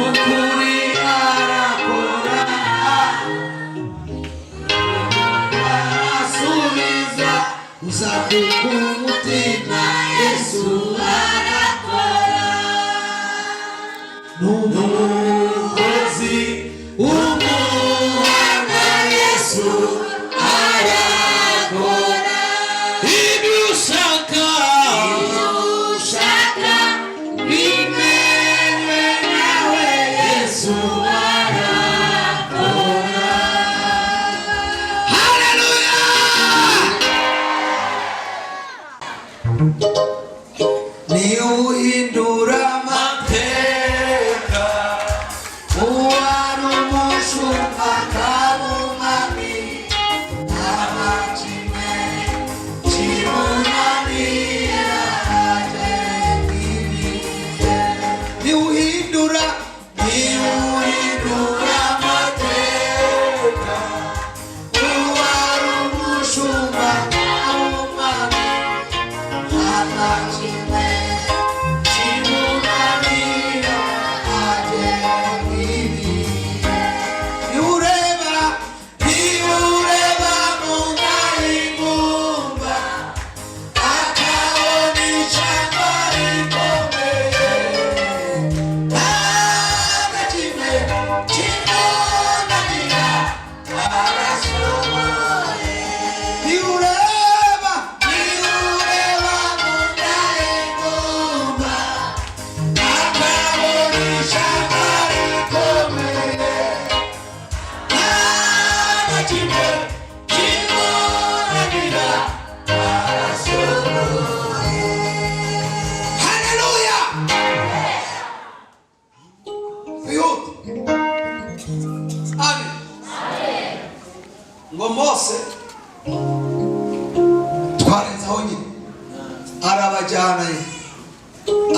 Speaker 2: ukuri arakora, arasubiza uzakuka umutima. Yesu arakora, n'umukozi. Mose twarenze aho nyine, arabajyana,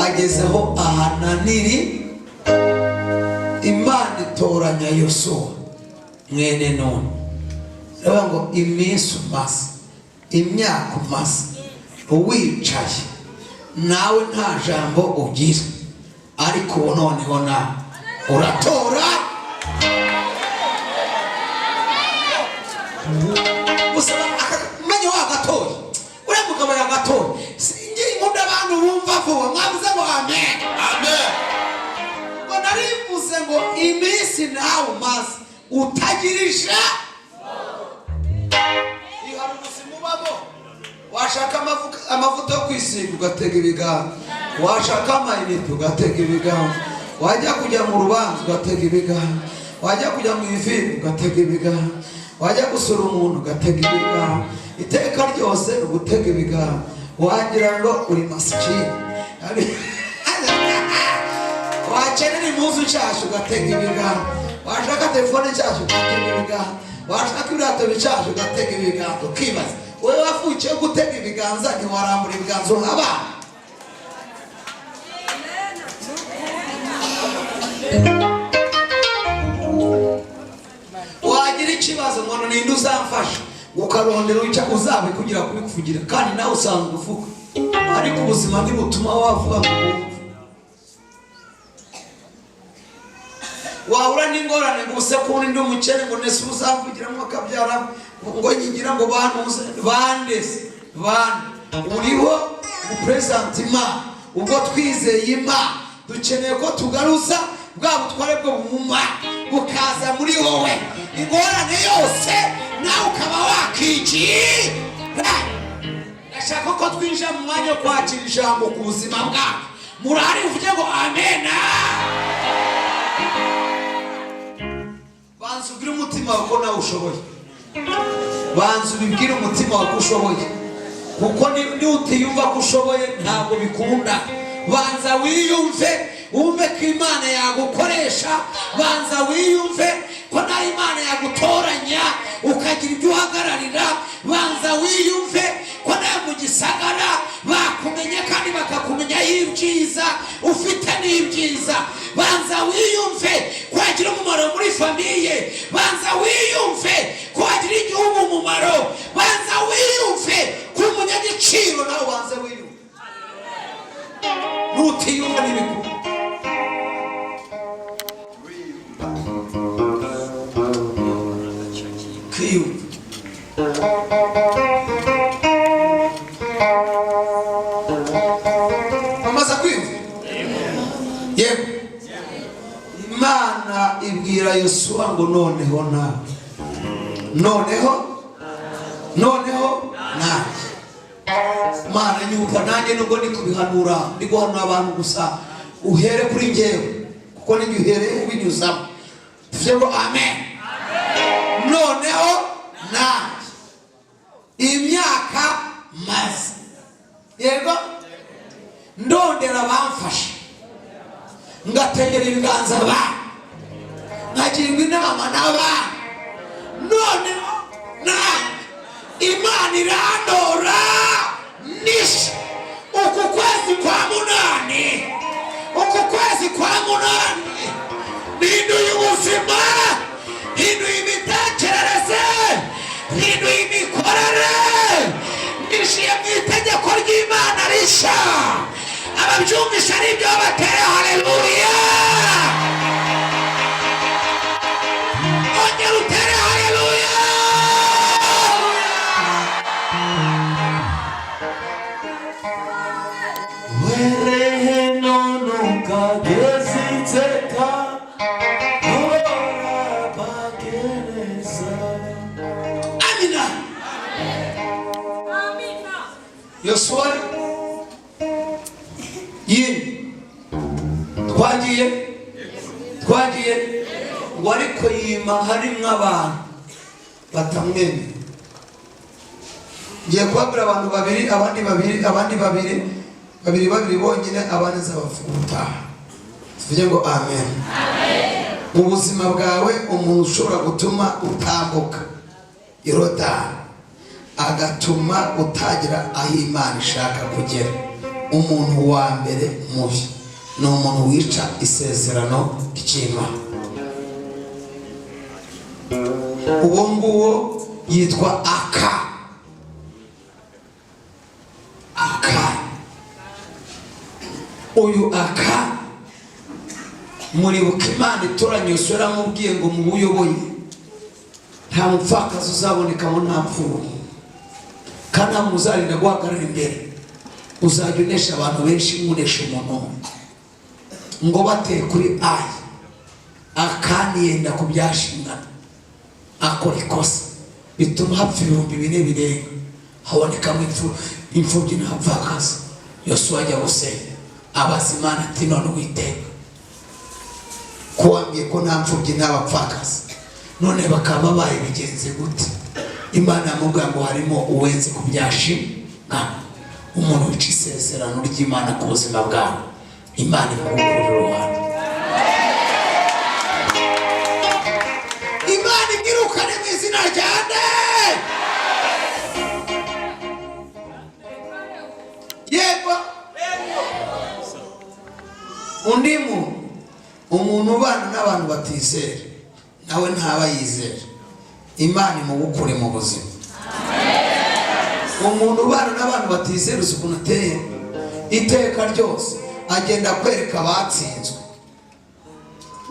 Speaker 2: agezeho ahananiri. Imana itoranya Yosuwa mwene Nuni. Iravuga ngo iminsi umaze, imyaka umaze wicaye, nawe nta jambo ugira, ariko ubu noneho nawe uratora. Gusa menye wagatoye, uriya mugabo yagatoye. Singira inkunda abantu bumva vuba. Mwavuze ngo amen?
Speaker 5: Amen.
Speaker 2: Ngo narivuze ngo iminsi nawe umaze utagirije, hari ubuzima ubamo, washaka amavuta yo kwisiga ugatega ibiganza, washaka amayinite ugatega ibiganza, wajya kujya mu rubanza ugatega ibiganza, wajya kujya mu ivini ugatega ibiganza, wajya gusura umuntu ugatega ibiganza. Iteka ryose ugutega ibiganza, wagira ngo uri masikini. Wakenera impuzu nshyashya ugatega ibiganza, washaka telefone nshyashya ugatega ibiganza, washaka ibirato bishyashya ugatega ibiganza. Ukibaza, wowe wavukiye gutega ibiganza, ntiwarambura ibiganza uha? Wagira ikibazo ngo ninde uzamfasha, ukarondera uca uzabikugira kubikuvugira, kandi nawe usanzwe uvuga, ariko ubuzima ntibutuma wavuga ngo wumve. Wahura n'ingorane ngo use kundi ndi umukene, ngo nese uzamvugiramo akabyara, ngo nyigira ngo bantuze bandese bande. Uriho upresent Imana. Ubwo twizeye Imana, dukeneye ko tugaruza bwa butware bwo bumuma bukaza muri wowe, ingorane yose nawe ukaba wakwigira. Ndashaka ko twinjira mu mwanya wo kwakira ijambo ku buzima bwacu. Murahari? Uvuge ngo amena. Banza ubwire umutima wawe ko nawe ushoboye. Banza ubibwire umutima wawe ko ushoboye, kuko nutiyumva ko ushoboye ntabwo bikunda. Banza wiyumve, wumve ko Imana yagukoresha. Banza wiyumve ko nawe Imana yagutoranya ukagira ibyo uhagararira. Banza wiyumve ko nawe mu gisagara bakumenya kandi bakakumenyaho ibyiza ufite n'ibyiza. Banza wiyumve ko wagira umumaro muri famille. Banza wiyumve ko wagira igihugu umumaro. Banza wiyumve ko uri umunyagiciro. Nawe banza wiyumve. Nutiyumva ntibikunda. Kwiyumva, bamaze kwiyumva. Yego, Imana ibwira Yosuwa ngo noneho nawe, noneho, noneho nanjye. Imana nyumva nanjye, nubwo ndi kubihanura, ndi guhanura abantu gusa, uhere kuri njyewe, kuko nijye uhereye ubinyuzamo. Tuvuge ngo amen. Noneho nanjye imyaka maze, yego, ndondera bamfasha, ngategera ibiganza ba, nkagirwa inama n'abandi, noneho nanjye Imana irandora nisha. Uku kwezi kwa munani, uku kwezi kwa munani hinduye ubuzima, hinduye imitekerereze, hinduye imikorere, nishiye mu itegeko ry'Imana rishya. Ababyumvisha ari ibyo batere haleluya. Ongera utere haleluya.
Speaker 5: Werehe none ukageza iteka urabagereza.
Speaker 2: Amina. Yosuwa yindi twagiye, twagiye ngo ariko yima harimwo abantu batamwemera. Ngiye kubabwira abantu babiri, abandi babiri, abandi babiri, babiri babiri bonyine, abandi nzabavuga ubutaha. Tuvuge ngo amen. Mu buzima bwawe, umuntu ushobora gutuma utambuka. Yorodani, agatuma utagira aho Imana ishaka kugera. Umuntu wa mbere mubi ni umuntu wica isezerano ry'Imana. Uwo nguwo yitwa Aka. Aka, uyu Aka, muribuka Imana itoranya Yosuwa, yaramubwiye ngo mu buyoboye nta mupfakazi uzabonekamo, nta mfubyi, kandi nta muntu uzarinda guhagarara imbere. Uzajya unesha abantu benshi nkunesha umuntu umwe. Ngo bateye kuri Ayi, Akani yenda ku byashingana, akora ikosa bituma hapfa 4000 birenga, habonekamo imfubyi n'abapfakazi. Yosuwa ajya gusenga, abaza Imana ati: "None Uwiteka, ko wambwiye ko nta mfubyi n'abapfakazi, none bakaba babaye, bigenze gute?" Imana yamubwira ngo harimo uwenze ku byashingana. Umuntu wica isezerano ry'Imana ku buzima bwawe, Imana imugukura iruhande, Imana imwirukane mu izina rya nde? Yego. Undi muntu, umuntu ubana n'abantu batizera, nawe ntaba yizera, Imana imugukure mu buzima. Umuntu ubana n'abantu batizera, uzi ukuntu ateye? Iteka ryose agenda kwereka abatsinzwe.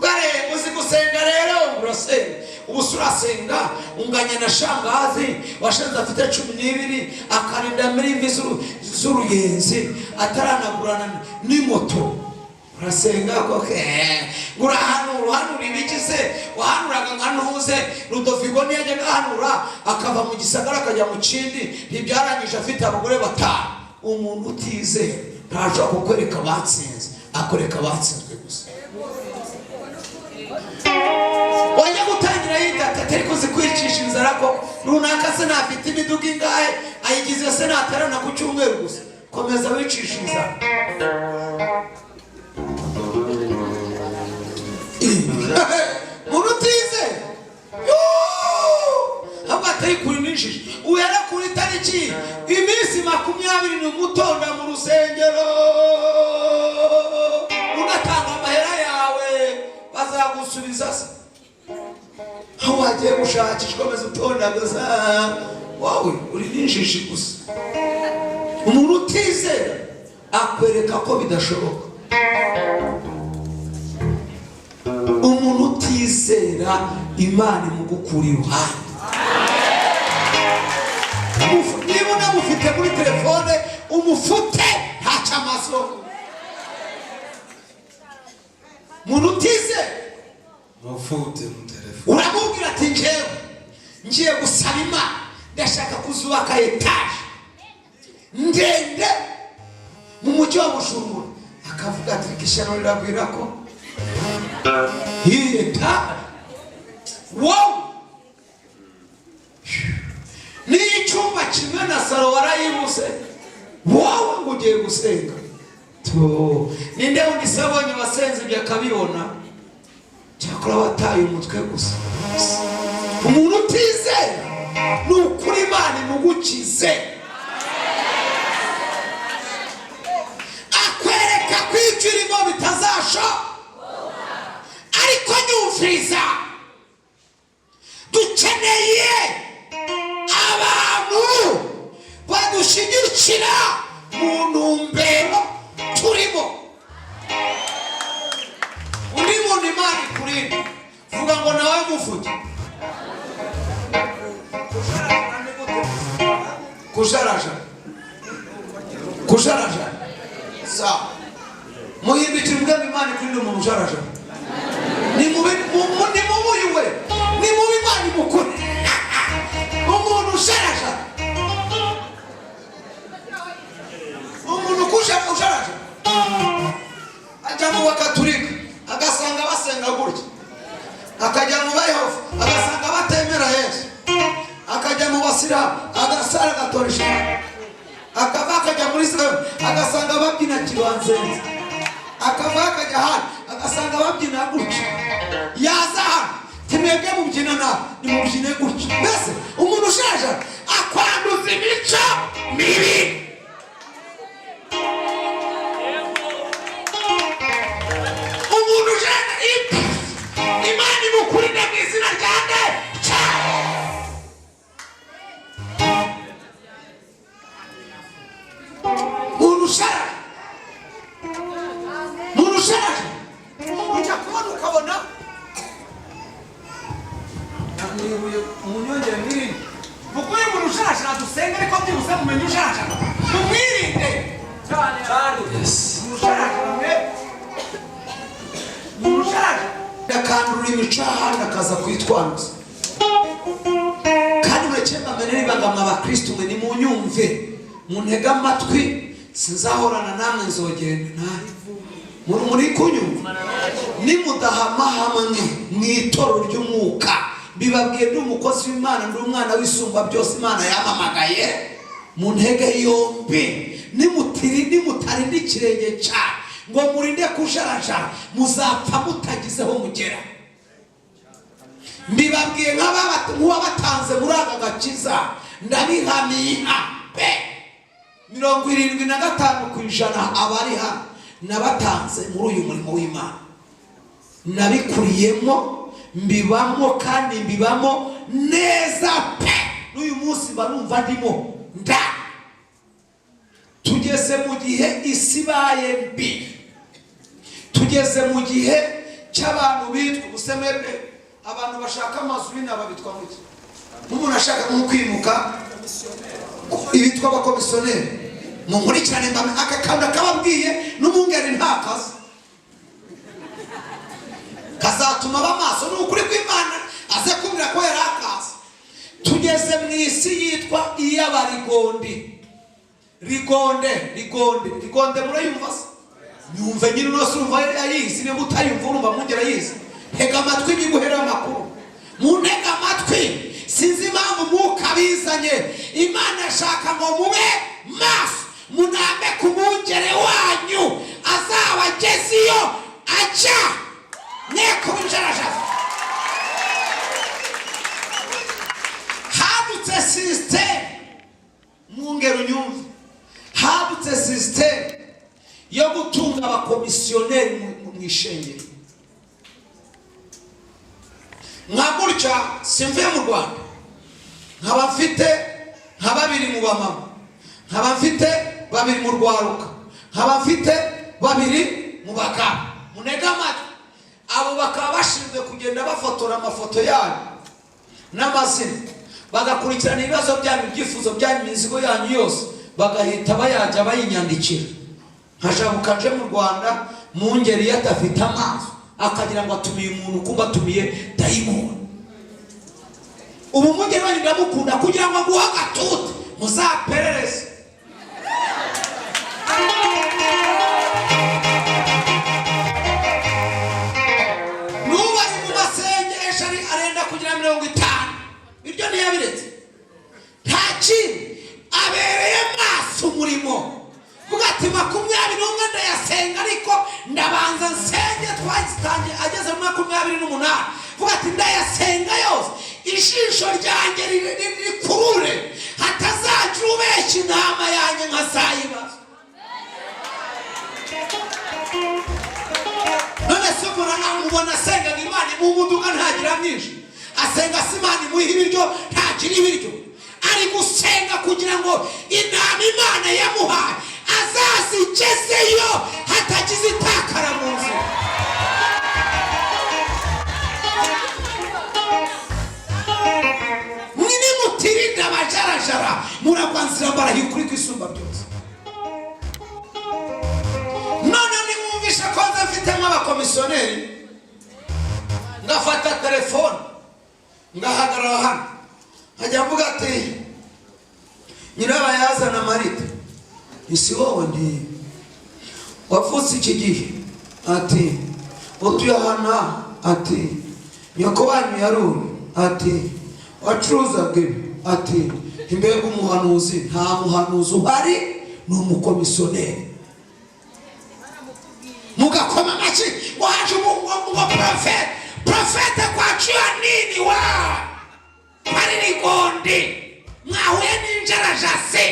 Speaker 2: Bare uzi gusenga rero, urasenga ubu se, urasenga unganya na shangazi washanze afite 12, akarinda muri imvi z'uruyenzi ataranagurana n'imoto. Urasenga koko, ngo urahanura, uhanura ibiki se? Wahanuraga nka ntuze Rudovigo, ntiyajyaga ahanura akava mu gisagara akajya mu kindi, ntibyarangije afite abagore batanu. Umuntu utizera ntashobora kukwereka abatsinze, akwereka abatsinzwe gusa. Wajya gutangira yitata, atari kuzi kwicisha inzara ko runaka se ntafite imiduga ingahe, ayigize se naterana ku cyumweru gusa. Komeza wicisha inzara. Muntu utize ahubwo atari kuri n'injiji, uhera kuri tariki iminsi 20 ni umutonda mu rusengero, unatanga amahera yawe, bazagusubiza se aho wagiye gushakisha? Ukomeza utondagaza, wowe uri n'injiji gusa. Umuntu utizera akwereka ko bidashoboka. Umuntu utizera, Imana imugukura iruhande. Niba unamufite muri telefone, umufute, ntacyo amaso. Umuntu utizera,
Speaker 5: Mufute mu telefone.
Speaker 1: uramubwira ati: "Njyewe ngiye gusaba Imana, ndashaka kuzubaka etaje ndende mu mujyi wa Bujumbura." Akavuga ati: "Reka, ishyano riragwira ko iyi etaje wowe niyo icyumba kimwe na salo warayibuze, wowe ngo ugiye gusenga?" To ninde wundi se abonye wasenze ibyo akabibona? Cyakora wataye umutwe gusa. Umuntu utizera, ni ukuri Imana imugukize. Akwereka ko ibyo urimo bitazashoboka. Ariko nyumviriza, dukeneye abantu badushyigikira mu ntumbero turimo. Undi muntu Imana ikurinde, vuga ngo nawe muvuge. Kujarajara, kujarajara, sawa. Muhindukire ubwami. Imana ikurinde umuntu ujarajara. Ni mubi, ni mubi uyu we, ni mubi. Imana imukure umuntu ujarajara. Umuntu ujarajara ajya mu Bakaturika agasanga basenga gutya, akajya mu Bayehova agasanga batemera Yesu, akajya mu Basilamu agasara agatora ishati, akava akajya muri Isilamu agasanga babyina kibanzenze, akava akajya ahandi agasanga babyina gutya, yaza hano timwebwe mubyina nabi, nimubyine gutya. Mbese umuntu Ujarajara akwanduza imico mibi. Umuntu ujana ipfa, Imana imukurinde mu izina rya nde cyane. Umuntu usharara, umuntu usharara, ujya kubona ukabona nibuye munyongere mwirinde, kuko uyu muntu usharashara dusenga, ariko byibuze mumenye usharashara mumwirinde cyane. Umuntu usharashara mwe, umuntu usharashara
Speaker 2: Akandura imico y'ahandi akaza kwitwanduza. Kandi mureke mbamenere ibanga, mwa bakristu mwe, nimunyumve, muntege amatwi. Sinzahorana namwe, nzogenda nawe. Muri kunyumva? Nimudahama hamwe mu itorero ry'umwuka, mbibabwiye ndi umukozi w'Imana, ndi umwana w'Isumba Byose, Imana yampamagaye, mu ntege yombi. Nimutiri nimutarinda ikirenge cyanyu ngo murinde kujarajara, muzapfa mutagizeho mugera. Mbibabwiye nk'uwabatanze muri aka gakiza, ndabihamya pe. 75% abari hano nabatanze muri uyu murimo w'Imana. Nabikuriyemo, mbibamo, kandi mbibamo neza pe. N'uyu munsi mba numva ndimo nda. Tugeze mu gihe isi ibaye mbi, tugeze mu gihe cy'abantu bitwa ubusemebe. Abantu bashaka amazu b'inaba bitwa muki? Nk'umuntu ashaka nko kwimuka, ibitwa abakomisiyoneri. Munkurikirane, mbame aka kantu akababwiye n'umwungeri ntakazi kazatuma aba maso. Ni ukuri kw'Imana, aze kumbwira ko yari akazi. Tugeze mu isi yitwa iy'abarigondi. Rigonde, rigonde, rigonde, murayumva se? Nyumve nyine unose urumva ayizi. Niba utayumva, urumva mwungera ayizi. Ntega amatwi nyiguhere amakuru, muntega amatwi. Sinzi impamvu Mwuka bizanye. Imana ashaka ngo mube maso, munambe ku mwungere wanyu azabageze iyo ajya, mwe kuba injarajara. Hadutse système, mwungere unyumve, hadutse système yo gutunga abakomisiyoneri mu ishengero. Nka gutya, simvuye mu Rwanda, nkaba mfite nka babiri mu bamama, nkaba mfite babiri mu rwaruka, nkaba mfite babiri mu bagabo. Munege amatwi. Abo bakaba bashinzwe kugenda bafotora amafoto yanyu n'amazina, bagakurikirana ibibazo byanyu, ibyifuzo byanyu, imizigo yanyu yose bagahita bayajya bayinyandikira. Nkajabuka nje mu Rwanda, mu ngeri iyo adafite amaso akagira ngo atumiye umuntu, kumba atumiye dayimoni. Ubu mungeri wanyu ndamukunda, kugira ngo aguhe agatuti muzaperereze. N'ubu ari mu masengesho, ari arenda kugira 50, ibyo ntiyabiretse. Nta kindi, abereye maso umurimo. Vuga ati: 21 ndayasenga, ariko ndabanza nsenge. Twazitangiye ageze muri 28. Vuga ati: ndayasenga yose, ijisho ryanjye rikurure, hatazagira ubeshya intama yanjye nkazayibaza. None se ubona asengaga Imana imuha umuduga, ntagira myinshi? Asenga se Imana imuha ibiryo, ntagira ibiryo? Ari gusenga kugira ngo intama Imana yamuhaye azazigezeyo, hatagize itakara mu nzira. Nimutirinda abajarajara, muragwa nzira. Mbarahiye ukuri kw'Isumba Byose. None nimwumvishe ko nza mfite nk'abakomisiyoneri, ngafata telefone ngahagarara hano, nkajya mvuga ati: nyirabayazana Marita, isi wowe ndi wavutse iki gihe, ati utuye ahantu aha, ati nyoko wanyu yaruye, ati wacuruzaga ibi, ati imbega umuhanuzi. Nta muhanuzi uhari, ni umukomisiyoneri. Mugakoma amashyi ngo haje ngo prophète. Prophète kwa jua nini? Wa ari rigondi.
Speaker 1: Mwahuye n'injarajase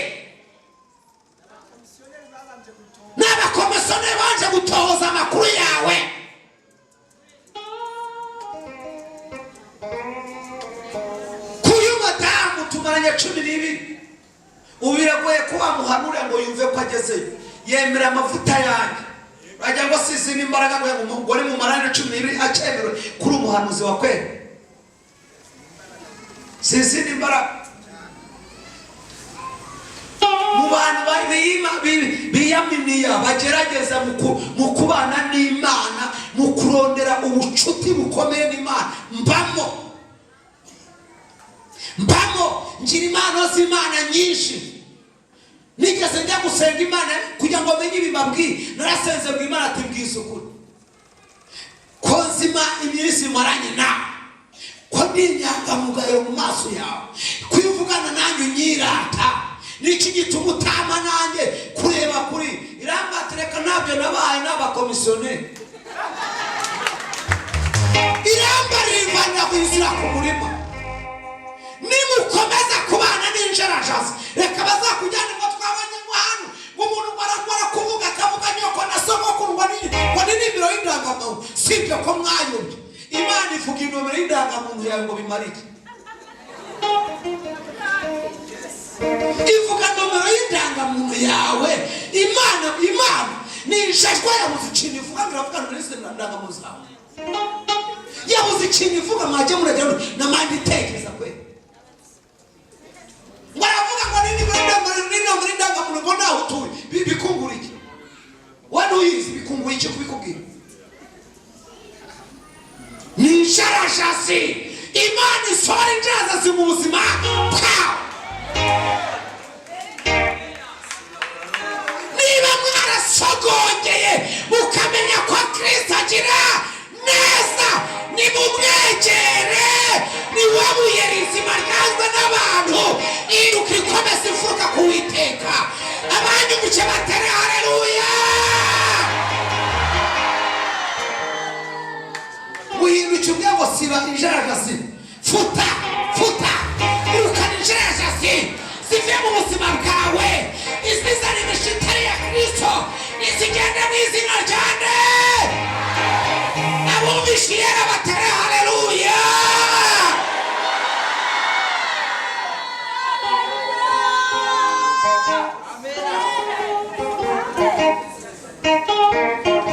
Speaker 1: n'abakomisiyoneri banje gutohoza amakuru yawe. K'uyu madamu tumaranye 12, ubu biragoye ko wamuhanura ngo yumve ko agezeyo. Yemera amavuta yanjye, wagira ngo si izindi imbaraga ngo umugore mumarane 12 acyemerewe kuri umuhanuzi wa kweli. Si izindi imbaraga. Mu bantu biyaminiya bagerageza mu kubana n'Imana, mu kurondera ubucuti bukomeye n'Imana, mbamo ngira impano z'Imana nyinshi. Nigeze njya gusenga Imana kugira ngo menye ibi mbabwiye, narasenze ngo Imana ati mbwiza ukuri ko nzima iminsi maranye nawe, ko ndi inyangamugayo mu maso yawe, kwivugana nanjye unyirata, niki gituma utama nanjye kureba kuri irambatereka? Ntabyo nabaye n'abakomisiyoneri. Irambarimbanira ku inzira ku murima. Nimukomeza kubana n'injarajazi, reka bazakujyane ngo twabonye ngo hano ngo umuntu ngo arakora kuvuga akavuga nyoko na sogokuru, ngo ni nimero y'indangamuntu. Si ibyo ko mwayobye? Imana ivuga inomero y'indangamuntu yawe ngo bimare iki? Ivuga nomero y'indangamuntu yawe. Imana ni injajwa, yabuze ikintu ivuga ngo iravuga nomero y'indangamuntu zawe. Yabuze ikintu ivuga, mwajya muragira na manda itekereza kwe. Ngo aravuga ngo ni nimero y'indangamuntu, ni nomero y'indangamuntu, ngo nawe utuye bikungura iki? Wowe ntuyizi, bikungura iki kubikubwira? Ni injarajasi. Imana isohora injarajasi mu buzima bwawe. Niba mwarasogongeye mukamenya ko Kristo agira neza, nimumwegere. Ni we buye rizima ryanzwe n'abantu, iruka ikomeza imfuruka ku Uwiteka. Abanyumuke batere haleluya. Guhinduka ubwe ngo siba injarajasi, futa futa, irukana injarajasi zivuye mu buzima bwawe, izizana imishitari ya Kristo izigenda mu izina ryande. Abumvishe yera batere haleluya.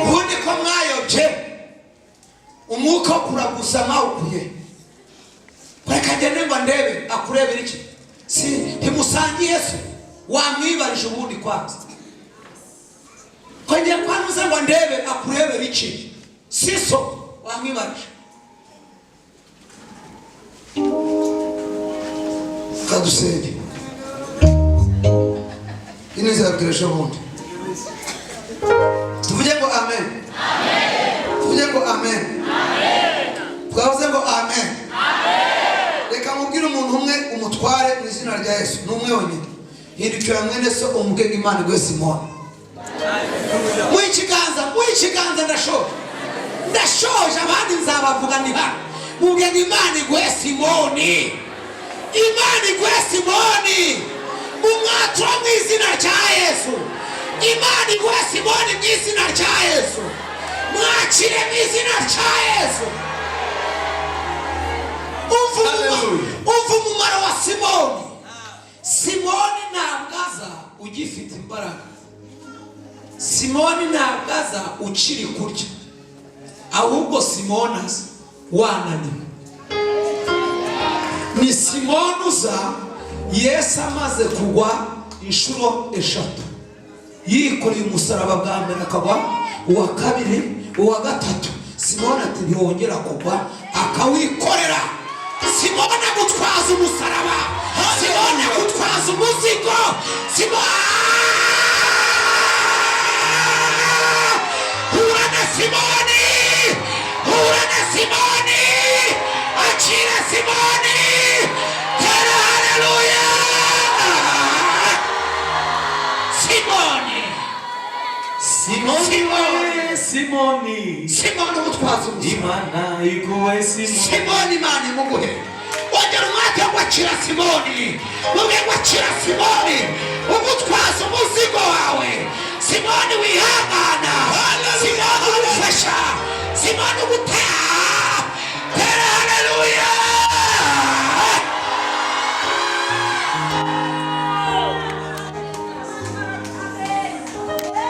Speaker 1: Ubundi ko mwayobye, umwuka wo kuraguza mwawukuye. Reka ngende ngo ndebe akurebera iki? Si ntimusangiye se? Wamwibarije ubundi kwanza ko ngiye kwanuze ngo ndebe akurebera iki? Si so wamwibarije.
Speaker 2: Kadusenge ineza yabwira ejo bundi. Tuvuge ngo amen, tuvuge ngo amen, twavuze ngo amen. Reka mubwire umuntu umwe umutware mu izina rya Yesu, ni umwe wenyine. Hindukira mwene so umubwire ngo Imana iguhe Simoni.
Speaker 1: Muhe ikiganza, muhe ikiganza, ndashoje, ndashoje, abandi nzabavuga ni hano. Mubwire ngo Imana iguhe Simoni, Imana iguhe Simoni, umwatura mu izina rya Yesu. Imana iguhe Simoni mu izina rya Yesu, mwakire mu izina rya Yesu. Umva umumaro wa Simoni. Simoni ntabwo aza ugifite imbaraga, Simoni ntabwo aza ukiri kurya, ahubwo Simoni aza wananiwe. Ni Simoni uza Yesu amaze kugwa inshuro 3, yikoreye umusaraba bwa mbere akagwa, uwa kabiri, uwa gatatu. Simoni ati ntiwongera kugwa, akawikorera. Simoni agutwaza umusaraba, Simoni agutwaza umuzigo, Simoni hura na Simoni, hura na Simoni, akira Simoni, tera haleluya. Simoni,
Speaker 3: Simoni we, Simoni,
Speaker 1: Simoni umutwaza umusaraba,
Speaker 3: Imana iguhe Simoni,
Speaker 1: Simoni Imana imuguhe. Ongera umwate Mubwire ngo akira Simoni, mubwire ngo akira Simoni ugutwaza umuzigo wawe, Simoni wihangana, Simoni ugufasha, Simoni ugutaha. Tera haleluya!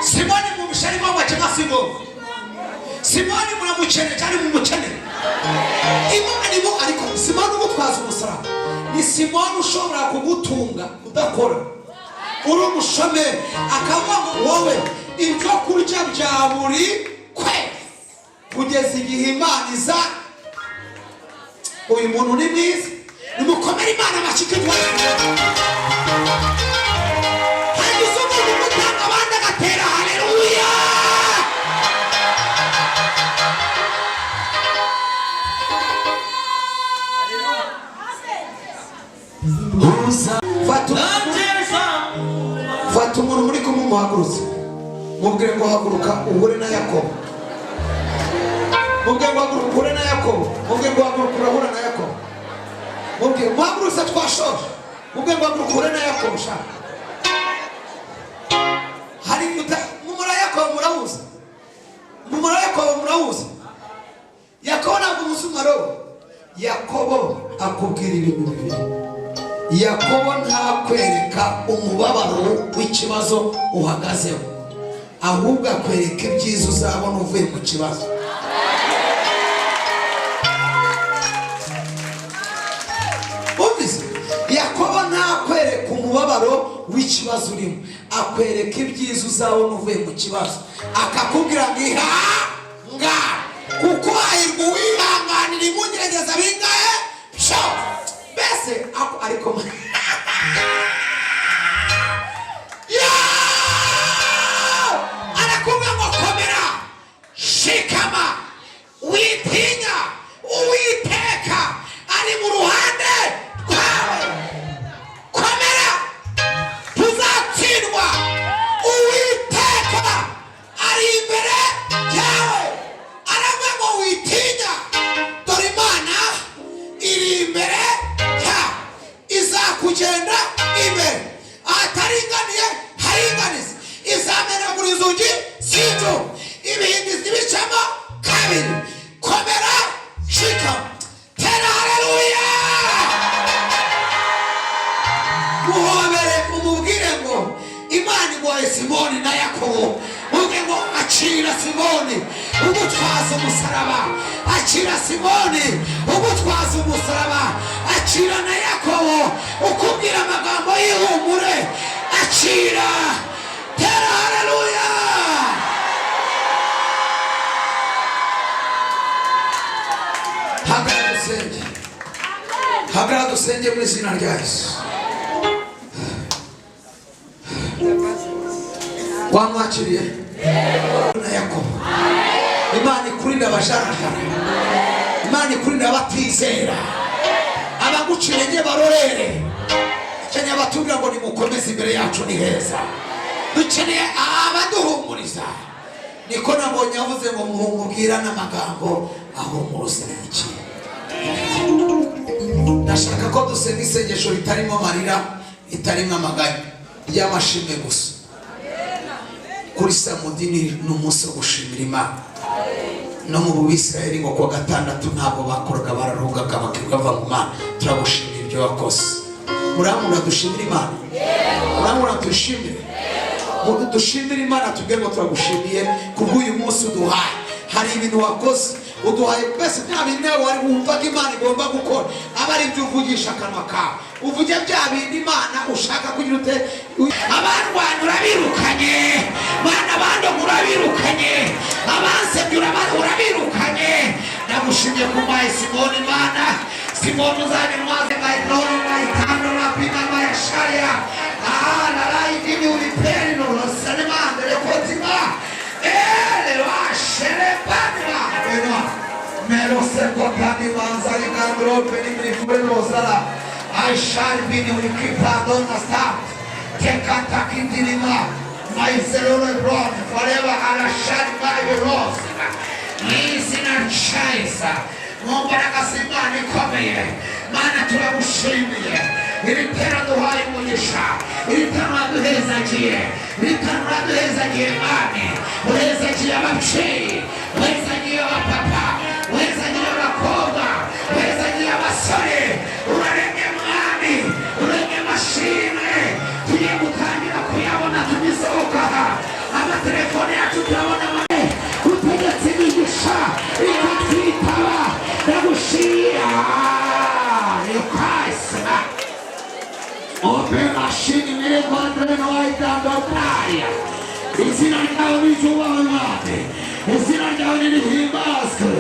Speaker 1: Simoni mumishari mwabo cyangwa Simoni, Simoni muramukene cyane, mumukene Imana ibo. Ariko Simoni ugutwaza umusaraba ni Simoni ushobora kugutunga udakora, uri umushomeri, akavuga ngo wowe ibyo kurya bya buri kwezi kugeza igihe Imana iza. Uyu muntu ni mwiza, nimukomere Imana amashyi. Hagize umuntu umutanga abandi agatera haleluya. Fata fata umuntu muri kumwe, umuhagurutse, mubwire ngo haguruka uhure na Yakobo. Mubwire ngo haguruka uhure na Yakobo. Mubwire ngo haguruka urahura na Yakobo. Mubwire, muhagurutse, twashoje. Mubwire ngo haguruka uhure na Yakobo. Sha, hari mumura Yakobo, murawuzi? Mumura Yakobo, murawuzi? Yakobo ntabwo umuzi umumaro we. Yakobo akubwira ibintu bibiri. Yakobo ntakwereka umubabaro w'ikibazo uhagazeho, ahubwo akwereka ibyiza uzabona uvuye mu kibazo. Umvise? Yakobo ntakwereka umubabaro w'ikibazo urimo, akwereka ibyiza uzabona uvuye mu kibazo, akakubwira ngo ihanga, kuko hahirwa uwihanganira imugerageza bingahe sho mbese ariko Ya! Arakubwira ngo komera, shikama, witinya, Uwiteka ari mu ruhande rwawe. Komera, tuzatsindwa, Uwiteka ari imbere yawe. Aravuga ngo witinya, dore Imana iri imbere yawe, izakugenda imbere, ahataringaniye haringanize, izamenagura inzugi z'inzu, ibihindizi bicamo kabiri. Komera, shikama, tera haleluya! Muhobere, umubwire ngo Imana iguhaye Simoni na Yakobo. Mubwire ngo akira Simoni ugutwaza umusaraba, akira Simoni ugutwaza umusaraba, akira na Yakobo ukubwira amagambo y'ihumure. Akira, tera haleluya! Hagarara dusenge, hagarara dusenge mu izina rya Yesu. Wamwakiriye na Yakobo. Imana ikurinda abajarajara, Imana ikurinda abatizera, abaguca intege barorere. Dukeneye abatubwira ngo nimukomeze, imbere yacu ni heza. Dukeneye abaduhumuriza. Niko nabonye avuze ngo muhumubwira n'amagambo ahumuruza iki. Ndashaka ko dusenga isengesho ritarimo amarira, ritarimo amaganya, ry'amashimwe gusa. Kuri samedi ni umunsi wo gushimira Imana. No mu Bisirayeli ngo kuwa gatandatu ntabwo bakoraga, bararuhukaga, bakirirwa bavuga ngo Mana, turagushimira ibyo wakoze. Murankunda dushimire Imana? Murankunda dushimire? Dushimire Imana, tubwire ngo turagushimiye kubw'uyu munsi uduhaye. Hari ibintu wakoze, uduhaye mbese bya bindi nawe wari wumvaga Imana igomba gukora, aba ari byo uvugisha akanwa kawe. Uvuge bya bindi Imana ushaka kugira ute. Abarwanya urabirukanye, Mana, abandoga urabirukanye, abansebye urabirukanye. Ndagushimye kumpaye Simoni. Mana, Simoni uzajya mayinono mayitano rapina mayasharia naraidini ulipeni nolosanemandelekotima elewasherebanira eno merosekotani manzaligandropenibrifuelosala aishalbini ulikipadonasta tekatakindilima maizelolebron forever arashalmayerosima. Izina rya Yesu, mu mbaraga z'Imana ikomeye. Mana, turagushimiye iri tera duhaye umugisha, iri tera uraduhezagiye, iri tera uraduhezagiye. Mwami, uhezagiye ababyeyi, uhezagiye abapapa, uhezagiye abakobwa, uhezagiye abasore. Uraremye Mwami, uremye amashimwe. Tugiye gutangira kuyabona tugisohoka aha. Amatelefone yacu turabona amane. Utegetse imigisha ikatwitaba. Ndagushimira yukasima operashini mirekodrenoaitandotaya. Izina ryawe niryubahwe Mwami, izina ryawe nirihimbazwe,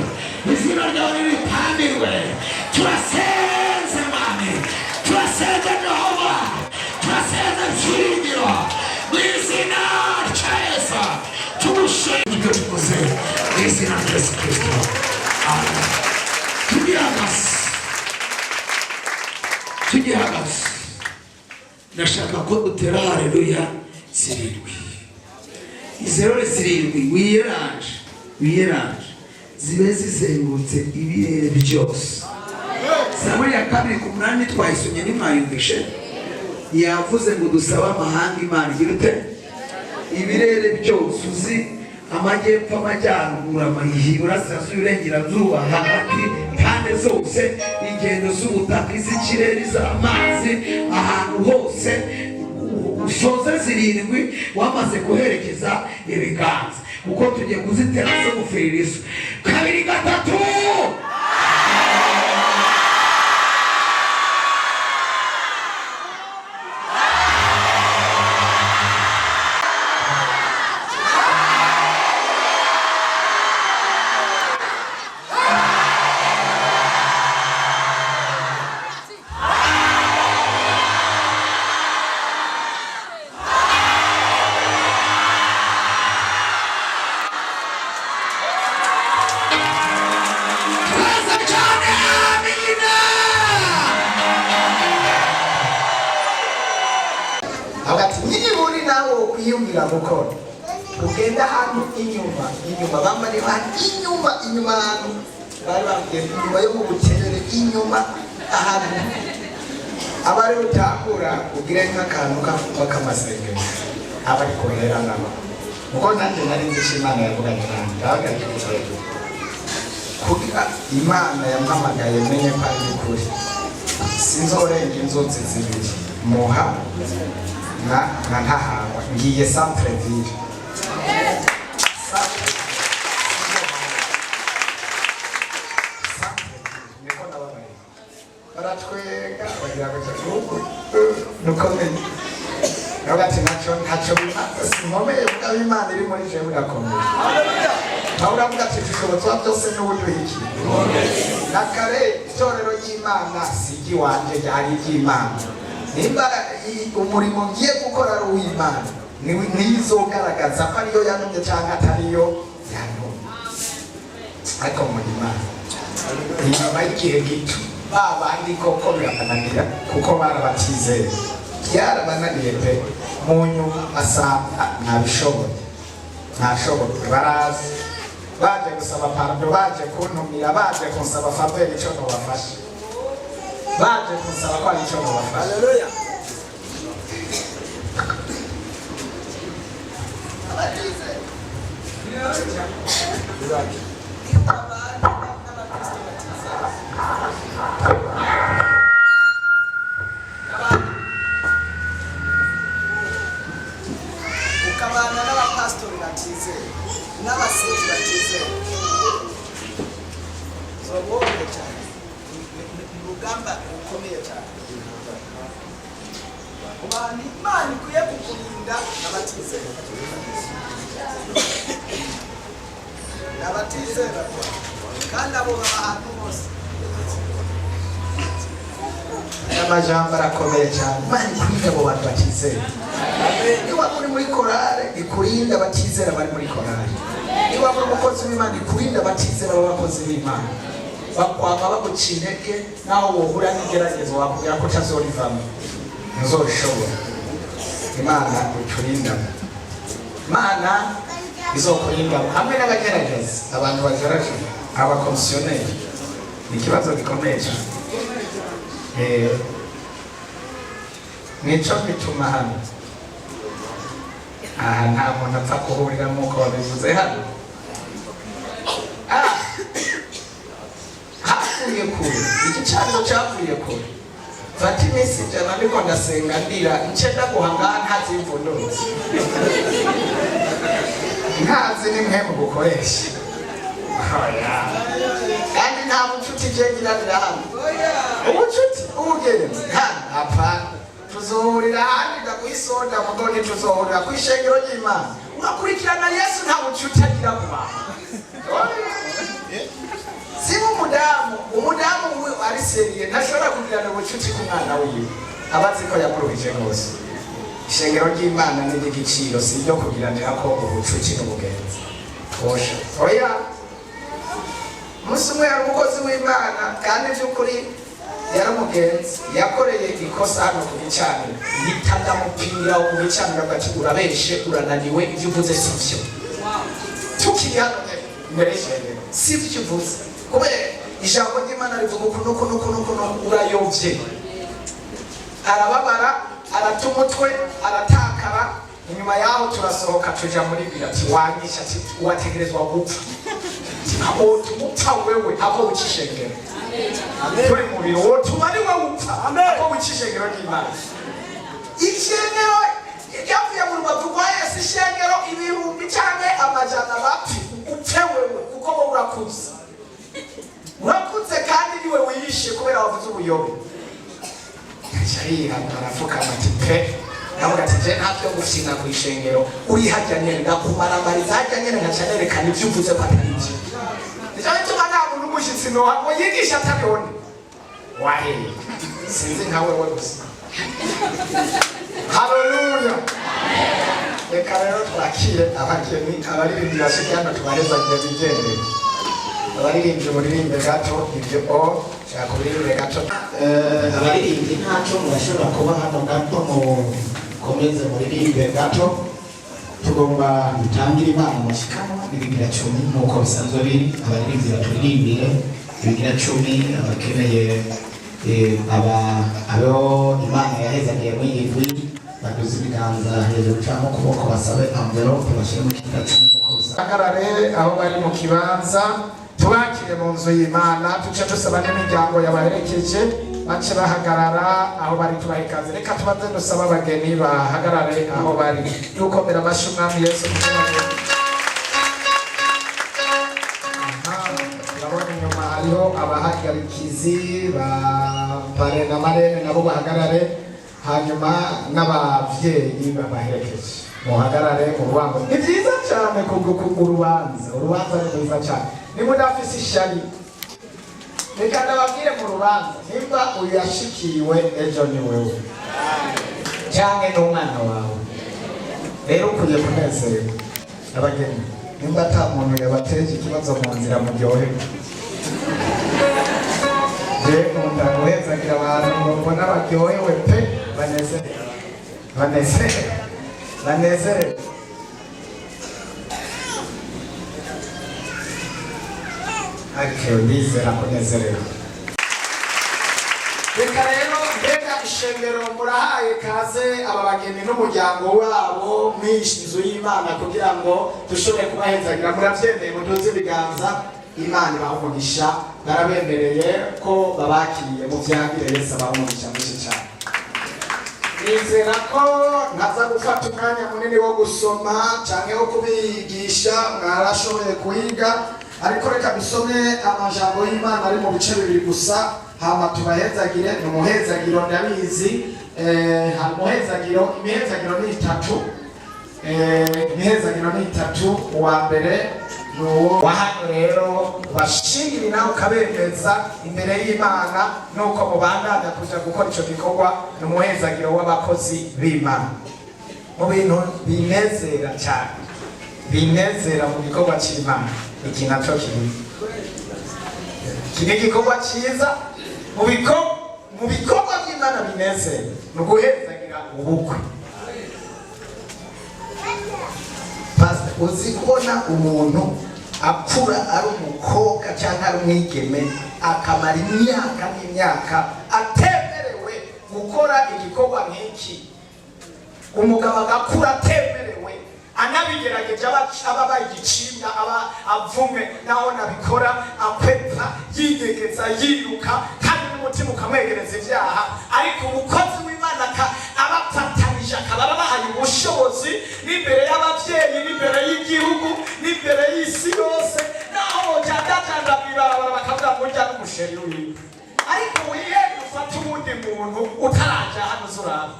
Speaker 1: izina ryawe niritambirwe. Turasenze Mwami, turasenze Jehova, turasenze byiringiro, mu izina rya Yesu. Tugushimire ibyo tukoze mu izina rya Yesu Kristo, amen. Tugihagaze, tugihagaze, ndashaka ko dutera haleluya zirindwi. Izerore zirindwi, wiyeranje, wiyeranje, zibe zizengurutse ibirere byose. Zaburi ya 2:8 twayisomye, ntimwayumvishe? Yavuze ngo dusabe amahanga Imana igira ute? Ibirere byose uzi, amajyepfo, amajyaruguru, iburasirazuba, iburengerazuba, hagati, mpande zose, ingendo z'ubutaka, iz'ikirere, iz'amazi, ahantu hose usoze zirindwi wamaze guherekeza ibiganza, kuko tugiye kuzitera zo gufiririzo. Kabiri, gatatu. Twese cyane, amina.
Speaker 6: Avuga ati niburi nawe wokwiyumvira gukora, ugenda ahantu inyuma inyuma, bambariye ahantu inyuma inyuma, ahantu bari bambwiye inyuma yo mu Buterere, inyuma ahantu aba ari utangura ugire nk'akantu kakumva k'amasengesho, aba ari kohera nabo, kuko nanjye nari nzi icyo Imana yavuganye nanjye. Ndavuga nti kugira Imana yampamagaye menye ko ari ukuri, sinzorenga inzuzi zibiri, Muha na Ntahangwa, ngiye centre ville. Centre ville, niko nababaye, baratwenga bagira ngo gihugu nukomeye. Navuga ati ntacyo, ntacyo bimaze, sinkomeye, mugabo Imana iri muri jewe irakomeye. Pawulo avuga ati dushobozwa byose n'ubuduhikiye. Na kare itorero ry'Imana si iry'iwanje, ryari iry'Imana. Nimba umurimo ngiye gukora ari uw'Imana, niyo izogaragaza ko ariyo yantumye cyangwa atariyo yantumye. Ariko mu Imana, inyuma y'igihe gito, ba bandi koko birabananira, kuko barabatizeye, byarabananiye pe. Mu nyuma basanga ntabishoboye, ntashoboye, barazi baje gusaba pardon, baje kuntumira, baje kunsaba faveur icyo nobafasha, baje kunsaba ko ari icyo nobafasha. Ukabana n'abapasitori batizeye n'abasenzi batizeye, zobonye cyane. Ni urugamba rukomeye cyane mu bantu Imana ikwiye kukurinda, abatizera n'abatizera, kandi abo baba ahantu hose. Aya majambo arakomeye cyane. Imana ikurinde abo bantu batizera. Niba uri muri korale, ikurinde abatizera bari muri korale. Niba uri umukozi w'Imana, ikurinde abatizera b'abakozi b'Imana, bakwama baguca intege. Naho wohura n'igeragezo, wakubwira ko utazorivamo, ntuzorishobora. Imana iturindamo, Imana izokurindamo hamwe n'abagerageza, abantu bajarajara, abakomisiyoneri. Ni ikibazo gikomeye cyane. Nico bituma hano aha nta muntu apfa guhurira nk'uko babivuze hano. Ah, havuye kure, igicaniro cyavuye kure. Fata iminsi 100 ndiko ndasenga, ndira nce ndaguha ngaha, ntazimvunurutse, ntazi nimwe mu gukoresha. Oya. Kandi nta bucuti je ngiranira hano, ubucuti, ubugenzi hano hapana. Tuzohurira ahandi ndaguha isoda, mugo ntituzohurira ku ishengero ry'Imana. Urakurikirana Yesu, nta bucuti agira mu bantu. Oya. Siba umudamu, umudamu we ari sérieux, ntashobora kugirana ubucuti ku mwana wiwe, aba azi ko yamuruhije rwose. Ishengero ry'Imana ni iry'igiciro, si iryo kugiranira ko ubucuti n'ubugenzi. Osha, oya. Umunsi umwe yari umukozi w'Imana, kandi by'ukuri yari umugenzi, yakoreye ikosa hano ku gicaniro, yita ndamupira ku gicaniro ati: "Urabeshe, urananiwe, ibyo uvuze si byo." Tukiri hano nyene imbere y'ishengero, si byo uvuze, kubera ijambo ry'Imana rivuga uku nuku nuku nuku nuku, urayobye. Arababara, arata umutwe, aratakara. Inyuma yaho turasohoka tuja muri biro, ati: "Wanyisha," ati: "Wategerezwa gupfa." Ati: "Wotuma upfa wewe ako wica ishengero." Turi mu biro, wotuma ari wewe upfa ako wica ishengero ry'Imana. Ishengero ryavuye mu rubavu rwa Yesu, ishengero ibihumbi canke amajana bapfi, upfe wewe, kuko wowe urakuze, urakuze, kandi niwe wiyishe kubera wavuze ubuyobe. Arihana, arapfukama ati: "Pe." Ndavuga ati: "Je ntavyo gufyina ku ishengero, uri harya nyene ndakumaramariza harya nyene, nkaca nerekana ivyo uvuze ko atari ivyo." Nico gituma nta muntu umushitsi noha ngo yigishe atabibona waheye, sinzi nka wewe gusa. Haleluya! Reka rero twakire abageni, abaririmbyi bashike hano, tubarezagire bigendere. Abaririmbyi, muririmbe gato ibyo, o shaka uririmbe gato.
Speaker 7: Abaririmbyi ntacyo, murashobora kuba hano gato, mukomeze muririmbe gato. Tugomba dutangire Imana amashikanwa n'ibigira cumi nk'uko bisanzwe biri. Abaririmbyi baturirimbire ibigira cumi. Abakeneye aba abo Imana yahezagiye muri iyi ndwi, baduze ibiganza hejuru cyangwa ukuboko, basabe enveloppe bashyire mu kigira cumi nk'uko bisanzwe.
Speaker 6: Hagarare aho bari mu kibanza, tubakire mu nzu y'Imana. Tuce dusaba n'imiryango yabaherekeje bace bahagarara aho bari, tubahe ikaze. Reka tubanze dusaba abageni bahagarare aho bari, dukomera amashyi Umwami Yesu kugira ngo. Aha, turabona inyuma hariho abahagarikizi ba parrain na marraine, nabo bahagarare, hanyuma n'abavyeyi babaherekeje muhagarare mu rubango. Ni byiza cyane urubanza, urubanza ni rwiza cyane niba udafise ishari. Reka ndababwire, mu rubanza, nimba uyu yashikiwe, ejo ni wewe cyangwa n'umwana wawe. Rero ukwiye kunezerwa. Abageni, nimba ata muntu yabateje ikibazo mu nzira, muryoherwe. Je nkunda guhezagira abantu ngo mbona baryohewe pe, banezerewe, banezerewe, banezerewe. Ariko ndizera kunezerewe. Reka rero, mbega ishengero, murahaye kaze aba bageni n'umuryango wabo mw'iyi nzu y'Imana kugira ngo dushobore kubahezagira. Murabyemeye? Muduze ibiganza. Imana ibaha umugisha. Barabemereye ko babakiriye, mu byagire. Yesu abaha umugisha mwinshi cyane. Nizera ko ntaza gufata umwanya munini wo gusoma cyangwa wo kubigisha, mwarashoboye kuyiga, ariko reka dusome amajambo y'Imana ari mu bice bibiri gusa, hama tubahezagire. Ni umuhezagiro, ndabizi. Hari umuhezagiro, imihezagiro ni itatu. Imihezagiro ni itatu. Uwa mbere ni uwo wa hano rero, bashingira nawe ukabemeza imbere y'Imana, nuko mubandanya kuja gukora ico gikorwa. Ni umuhezagiro w'abakozi b'Imana. Mu bintu binezera cyane, binezera mu gikorwa c'Imana, iki naco kiri, iki ni igikorwa cyiza mu bikorwa by'Imana binezera, ni uguhezagira ubukwe. Pastor, uzi kubona umuntu akura ari umukobwa cyangwa ari umwigeme, akamara imyaka n'imyaka atemera. Gukora igikorwa nk'iki, umugabo agakura atemerewe, anabigerageje aba abaye igicibwa, aba avume. Naho nabikora akwepa, yinyegeza, yiruka, kandi n'umutima ukamwegereza ibyaha. Ariko umukozi w'Imana abafatanije, akaba abahaye ubushobozi n'imbere y'ababyeyi, n'imbere y'igihugu, n'imbere y'isi yose, naho bojandajanda mw'ibarabara bakavuga ngo urya n'umusheri wiwe. Ariko wihende ufate uwundi muntu utaraja hano, uzuraba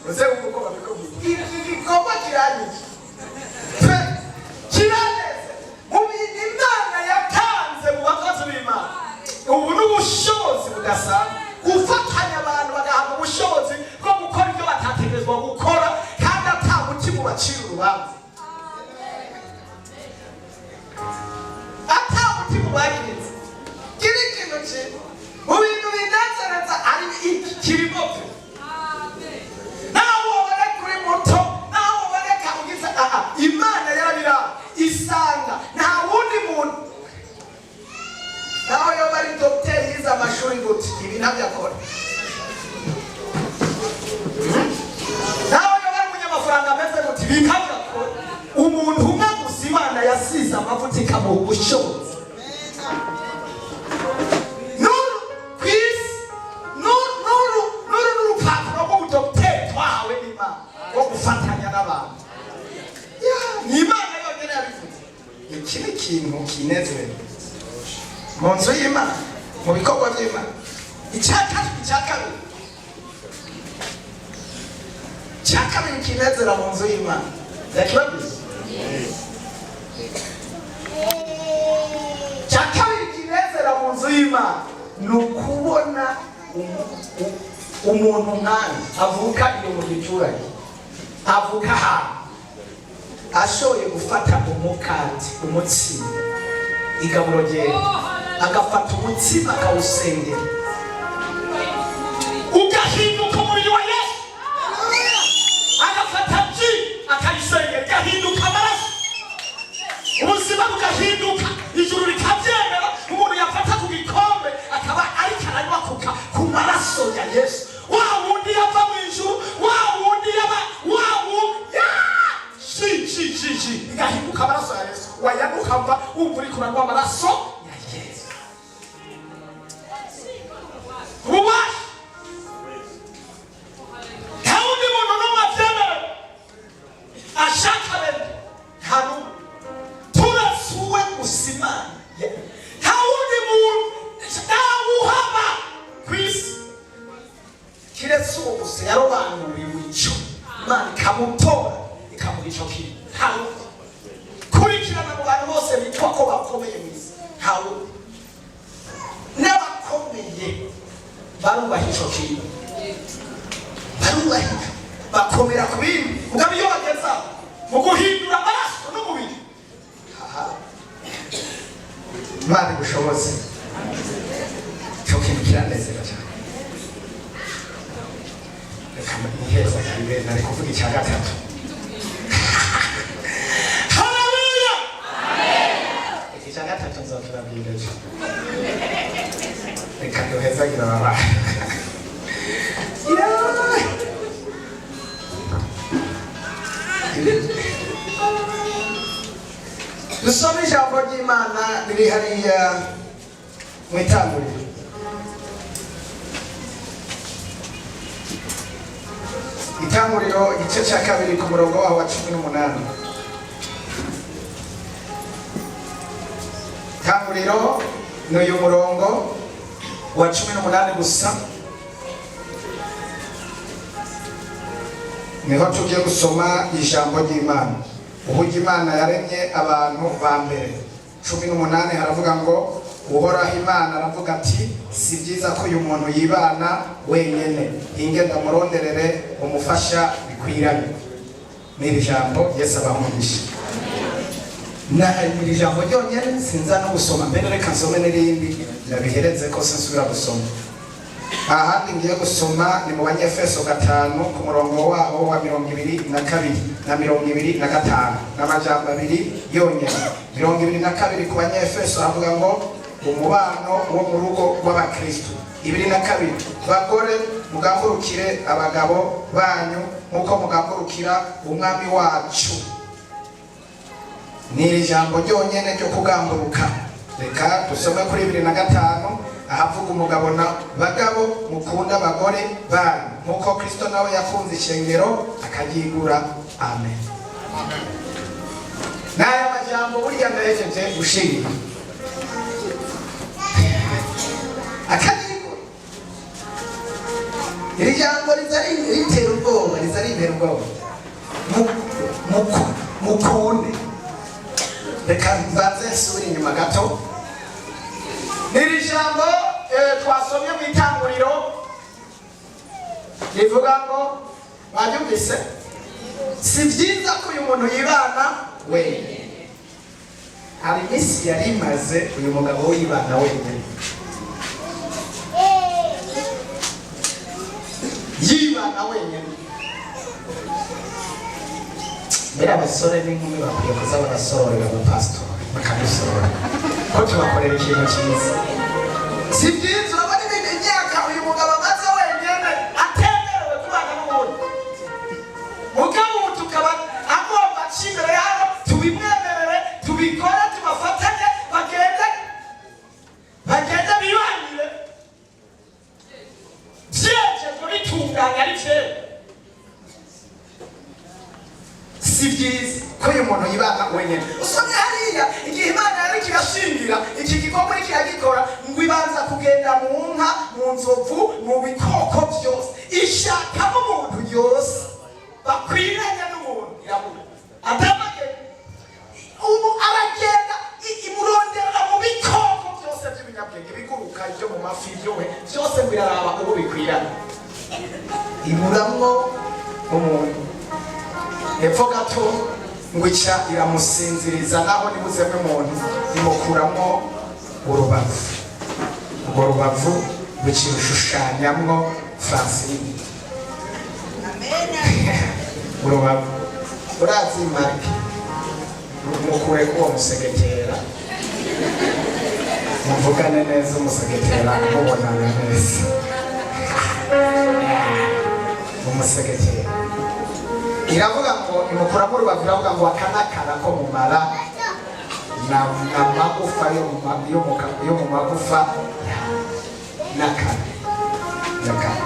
Speaker 6: uze wumva uko babikubwira. Iki gikorwa kiranyije pe, kiraneze. Mu bintu Imana yatanze mu bakozi b'Imana, ubu ni ubushobozi budasanzwe, gufatanya abantu bagahabwa ubushobozi bwo gukora ibyo batategerezwa gukora, kandi ata mutima ubacira urubanza, ata mutima ubagiritse. Kiri ikintu kimwe mu bintu binezereza, ari iki kirimo pe. Nawe uboneka uri muto, nawe uboneka ugize aha, Imana yarabiraba isanga nta wundi muntu, naho yoba ari dogiteri yize amashuri gute, ibi ntabyo akora. Naho yoba ari umunyamafaranga ameze gute, ibi ntabyo akora. Umuntu umwe gusa Imana yasize amavuta, ikamuha ubushobozi. Nuru ku isi, nuru n'urupapuro rw'ubudogiteri twahawe n'Imana rwo gufatanya n'abantu. Ya, ni Imana yonyine yabivuze. Iki ni ikintu kinezera mu nzu y'Imana, mu bikorwa by'Imana. Icya kabiri kinezera mu nzu y'Imana, yakibabwiye. Icya kabiri kinezera mu nzu y'Imana ni ukubona umuntu nkanjye avuka iyo mu giturage, avuka ahantu, ashoboye gufata umukati, umutsima, igaburo ryera, agafata umutsima akawusengera, ugahinduka umubiri wa Yesu, agafata ji akayisengera, igahinduka amaraso, ubuzima bugahinduka, ijuru rikabyemera. Umuntu yafata ku gikombe akaba ariko aranywa ku maraso ya Yesu, wa wundi yava mu ijuru, wa wundi yaba wa wundi ya ji ji ji ji igahinduka amaraso ya Yesu, wayanywa ukamva wumva uriko uranywa amaraso ya Yesu. Ububasha nta wundi muntu n'umwe abyemerewe ashaka bene, nta n'umwe turetse uwe gusa Imana. Nta wundi muntu, ntawuhaba ku isi kiretse uwo gusa yarobanuriwe icyo, Imana ikamutora, ikamuha icyo kintu. Nta wundi. Kurikirana mu bantu bose bitwa ko bakomeye mu isi, nta wundi. N'abakomeye barubaha icyo kintu, barubaha, bakomera ku bindi. Mugabo iyo bageze aho mu guhindura amaraso n'umubiri, aha Imana igushoboze. Icyo kintu kiranezera cyane. Reka niheza karibe, nari kuvuga icya gatatu. Haleluya! Iki cya gatatu nzokibabwira ejo. Reka duhezagira aba bana. Yeah. Dusome ijambo ry'Imana riri hariya mu Itanguriro. Itanguriro igice cya 2, ku murongo waho wa 18. Itanguriro ni uyu murongo wa 18 gusa, niho tugiye gusoma ijambo ry'Imana, uburyo Imana yaremye abantu ba mbere. 18 haravuga ngo: "Uhoraho Imana aravuga ati: 'Si byiza ko uyu muntu yibana wenyine, inge ndamuronderere umufasha bikwiranye.'" N'iri jambo, Yesu abamugisha. Na iri jambo ryonyine, sinza no gusoma mbere. Reka nsome n'irindi ndabihereze ko sinsubira gusoma ahandi. Ngiye gusoma ni mu Banyefeso 5, ku murongo waho wa 22 na 25, n'amajambo abiri yonyine. 22 ku Banyefeso havuga ngo Umubano wo mu rugo rw'abakristo. 22: Bagore, mugamburukire abagabo banyu nk'uko mugamburukira Umwami wacu. Ni iri jambo ryonyene ryo kugamburuka. Reka dusome kuri 25, ahavuga umugabo na bagabo: mukunda abagore banyu nk'uko Kristo nawe yakunze ishengero akaryigura. Amen. N'aya majambo burya ndahejeje gushima akaryigura. Iri jambo riza ritera ubwoba, riza rintera ubwoba. Mukunde. Reka mbanze nsubire inyuma gato. Iri jambo twasomye mu Itanguriro rivuga ngo, babyumvise, si byiza ko uyu muntu yibana wenyine. Hari iminsi yari imaze uyu mugabo yibana wenyine, yibana wenyine. Mbere abasore n'inkumi bakwiye kuza barasororera abapasitori, bakadusorora ko tubakorera ikintu cyiza. Si byiza. Urabona ibintu, imyaka uyu mugabo amaze wenyine atemerewe kubana n'uwundi mugabo, ubu tukaba agomba aca imbere yabo. Tubimwemerere, tubikore, tubafatanye, bagende, bagende bibanire byejejwe, bitunganye, ari vyera. Si byiza ko uyu muntu yibana wenyine. Usomye hariya, igihe Imana yariko irashingira iki gikorwa, iriko iragikora, ngo ibanza kugenda mu nka, mu nzovu, mu bikoko byose, ishakamo umuntu yose bakwiranye n'umuntu, irabura. Adamu agenda, ubu aragenda imurondera mu bikoko byose by'ibinyabwenge, ibiguruka, ibyo mu mafi, ibyo we byose, ngo iraraba ubu bikwiranye, iburamwo umuntu. Hepfo gato ngo ica iramusinziriza, naho nibuzemo umuntu, imukuramo urubavu. Urwo rubavu rukirushushyanyamwo Francine. Urubavu, urazi marike, mukure k'uwo musegetera, muvugane neza, umusegetera mubonana neza. Umusegetera, iravuga ngo imukuramo urubavu, iravuga ngo akanakara ko mumara na magufa yo mu magufa n'akara n'akara.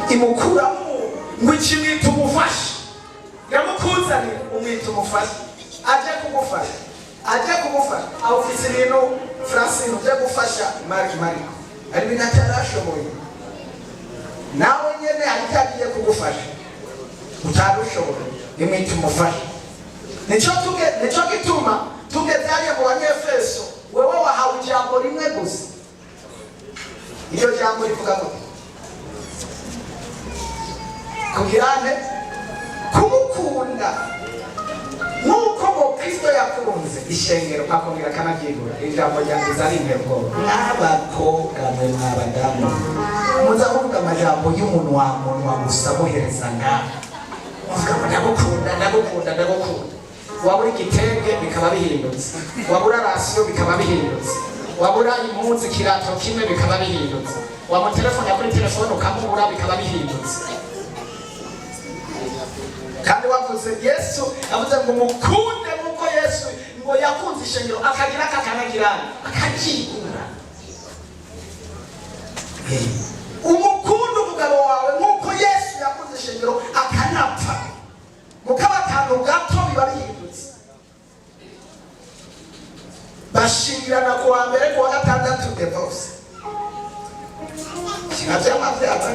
Speaker 6: Imukuramo ngo ikimwita umufasha, yamukuzanira, umwita umufasha, aje kugufasha, aje kugufasha. Aho ufise ibintu, Francine, uje gufasha Mark, Mariko hari ibintu atarashoboye, nawe nyene hari icyo agiye kugufasha utarushoboye, imwita umufasha. Nico gituma tugeze hariya mu Banyefeso, wewe wahawe ijambo rimwe gusa. Iryo jambo rivuga gute? Kugirane kumukunda nk'uko ngo Kristo yakunze ishengero akongera akanaryigura. Ijambo ryangiza ari intego. Mw'abakobwa mwe, mw'abadamu, muza kuvuga amajambo y'umunwa munwa gusa, muhereza ngaha, muvuga ngo ndagukunda, ndagukunda, ndagukunda. Wabura igitenge bikaba bihindutse, wabura rasiyo bikaba bihindutse, wabura impunzi ikirato kimwe bikaba bihindutse, wamutelefona kuri telefone ukamubura bikaba bihindutse. Kandi wavuze, Yesu avuze ngo mukunde nk'uko Yesu ngo yakunze ishengero akagira akakanagirana akaryigura. Umukunda umugabo wawe nk'uko Yesu yakunze ishengero akanapfa. Mukaba akantu gato biba bihindutse. Bashingirana ku wa mbere, ku wa gatandatu divorce. Kiba byama byaba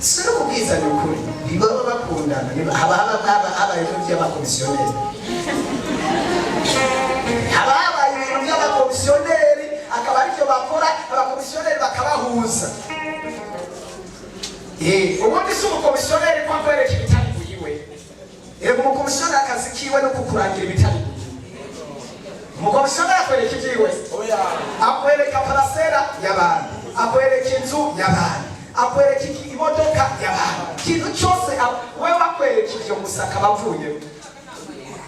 Speaker 6: si no kubwizanya ukuri, ntibaba bakundana. Haba habaye ibintu by'abakomisiyoneri, haba habaye ibintu by'abakomisiyoneri, akaba aribyo bakora, abakomisiyoneri bakabahuza. Ubundi si umukomisiyoneri ko akwereka ibitari buyiwe. Yego, umukomisiyoneri akazi kiwe no kukurangira ibitari buyiwe. Umukomisiyoneri akwereka ibyiwe, akwereka parcelle y'abantu, akwereka inzu y'abantu, akwereka imodoka y'abantu, ikintu cyose. Wewe akwereka ivyo gusa, akaba avuyemo.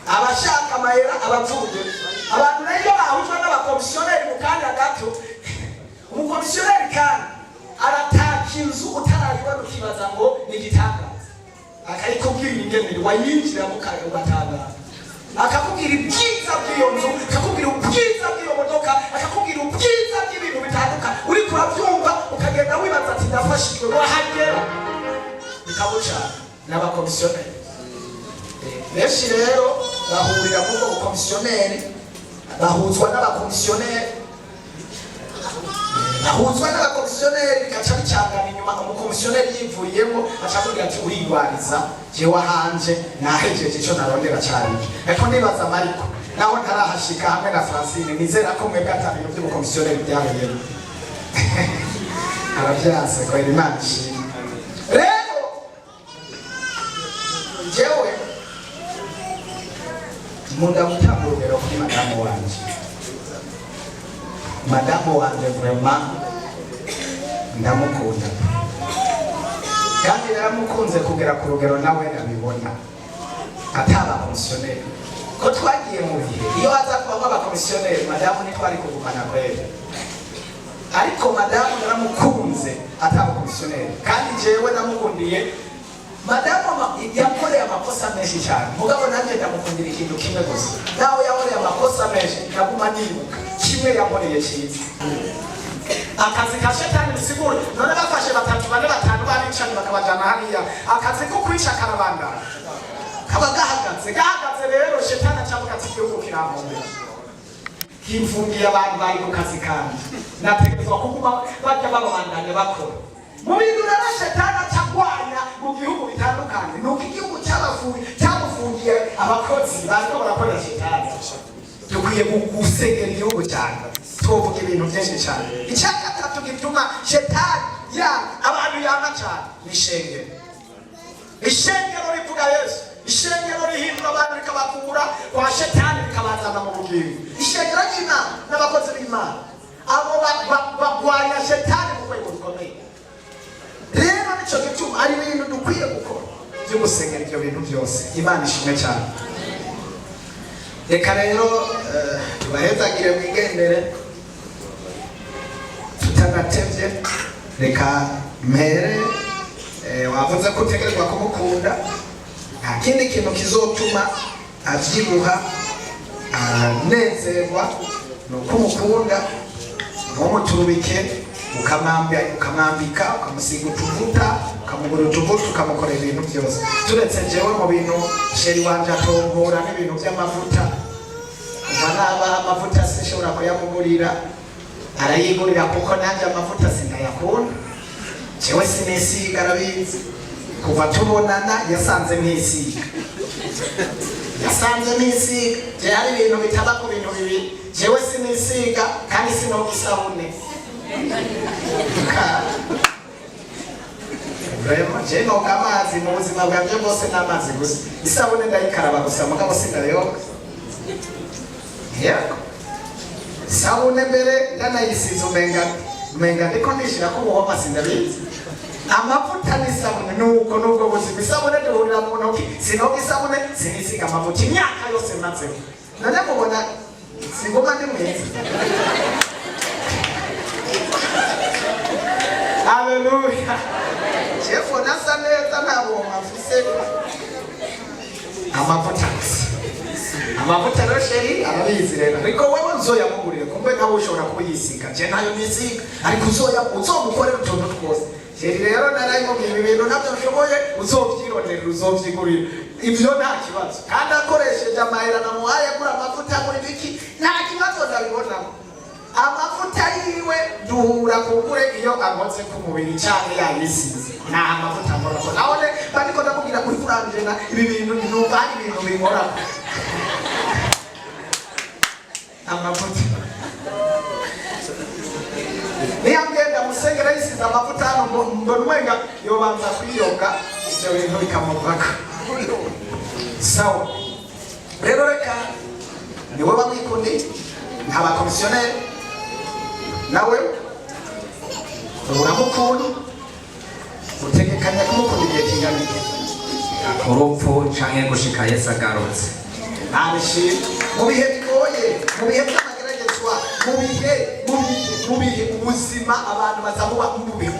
Speaker 6: Abashaka amahera abavuye. Abantu rero iyo bahujwe n'abakomisiyoneri mu kanya gato, umukomisiyoneri kandi arataka inzu utarayibona, ukibaza ngo ni igitangaza, akayikubwira ingene wayinjiramo ugatangara, akakubwira ibyiza by'iyo nzu, akakubwira ubwiza bw'iyo modoka, akakubwira ubwiza bw'ibintu bitandukanye. Uriko urabyumva ukagenda wibaza ati: "Ndafashijwe." Wahagera bikagucana. N'abakomisiyoneri benshi rero bahurira muri ubwo bukomisiyoneri, bahuzwa n'abakomisiyoneri, bahuzwa n'abakomisiyoneri, bigaca bicangana inyuma. Umukomisiyoneri yivuyemo aca akubwira ati: "Urigwariza, jewe ahanje nahejeje, ico narondera carije." Ariko nibaza, Mariko, naho ntarahashika hamwe na Francine, nizera ko mwebwe ata bintu by'ubukomisiyoneri byabereyemo. Arabyanse kwera. Imana ishimwe. Rero jewe nkunda gutanga urugero kuri madamu wanje. Madamu wanje vraiment ndamukunda, kandi naramukunze kugera ku rugero nawe nabibona ataba komisiyoneri, ko twagiye mu bihe iyo haza kubamo abakomisiyoneri, madamu ntitwari kugumana kwera. Ariko madamu naramukunze ataba komisiyoneri, kandi jewe namukundiye madamu yakoreye amakosa menshi cyane, mugabo nanjye ndamukundira ikintu kimwe gusa. Nawe yakoreye amakosa menshi, naguma nibuka kimwe yankoreye cyiza. Akazi ka shetani bisigura none bafashe batatu, bane, batanu b'abicanyi, bakabajana hariya, akazi ko kwica karabandana, kaba gahagaze gahagaze. Rero shetani acavuga ati: "Igihugu kirampombera, kimfungiye abantu bari ku kazi kanje, nategerezwa kuguma bajya babandanya bakora." Mu bintu rero shetani acagwanya mu gihugu bitandukanye ni uko igihugu cyamufungiye abakozi bariko barakorera shetani. Dukwiye gusengera igihugu cyane. Tuvuga ibintu byinshi cyane. Icya gatatu gituma shetani ya abantu yanga cyane ni ishengero. Ishengero rivuga Yesu, ishengero rihindura abantu, rikabakura kwa shetani, rikabazana mu bugingo. Ishengero ry'Imana n'abakozi b'Imana, abo bagwanya shetani mu rwego rukomeye. Rero nicyo gituma ari ibintu dukwiye gukora byo gusengera ibyo bintu byose. Imana ishimwe cyane. Reka rero tubahezagire mwigendere tutanatevye. Reka mpere wavuze ko utegerezwa kumukunda, nta kindi kintu kizotuma avyibuha anezerwa ni uko umukunda. Ntumuturubike, ukamwambika, ukamusiga utuvuta, ukamugura utuvuta, ukamukorera ibintu byose. Turetse jewe, mu bintu chéri wanje atonkura n'ibintu by'amavuta. Kuva naba amavuta sinshobora kuyamugurira, arayigurira, kuko nanjye amavuta sindayakunda. Jewe sinisiga, arabizi. Kuva tubonana yasanze ntisiga, yasanze ntisiga. Je hari ibintu bitaba ku bintu bibiri: jewe sinisiga kandi sinoga isabune. Vraiment, je noga amazi mu buzima bwanje bwose, n'amazi gusa. Isabune ndayikaraba gusa, mugabo sindayoga. Yego, isabune mbere ndanayisize, umenga ndiko ndishirako ubuhoma, sindabizi. Amavuta n'isabune nuko nubwo buzima. Isabune duhurira mu ntoki, sinoga isabune, sinisiga amavuta imyaka yose mazeho. None mubona singuma ndi mwiza? Haleluya! Shefu nasa neza, nta buhoma mfise, amavuta gusa. Amavuta rero chéri arabizi rero, ariko wewe uzoyamugurire, kumbe nawe ushobora kuyisiga. Je ntayo nisiga, ariko uzoya uzomukorera utuntu twose. Chéri rero narayimubwiye, ibi bintu ntabyo nshoboye, uzovyironderera, uzovyigurira, ivyo nta kibazo. Kandi akoresheje amahera namuhaye agura amavuta, agura ibiki, nta kibazo ndabibonamo. Amavuta yiwe duhura kugure iyo ankoze ku mubiri canke yayisize, nta amavuta nkorako. Nahone bariko ndamubwira uri kuranjena ibi bintu, numva hari ibintu binkorako amavuta. Niyo ndamusengera yisize amavuta hano, mbona umenga yobanza kwiyoga, ivyo bintu bikamuvako. Sawa rero, reka niwe bamwikundiye, nta bakomisiyoneri. Nawe uramukunda, utegekanya kumukunda igihe kingana iki?
Speaker 8: Urupfu canke gushika Yesu agarutse.
Speaker 6: Imana ishimwe. Mu bihe bigoye, mu bihe by'amageragezwa, mu bihe ubuzima, abantu baza muba mu bihe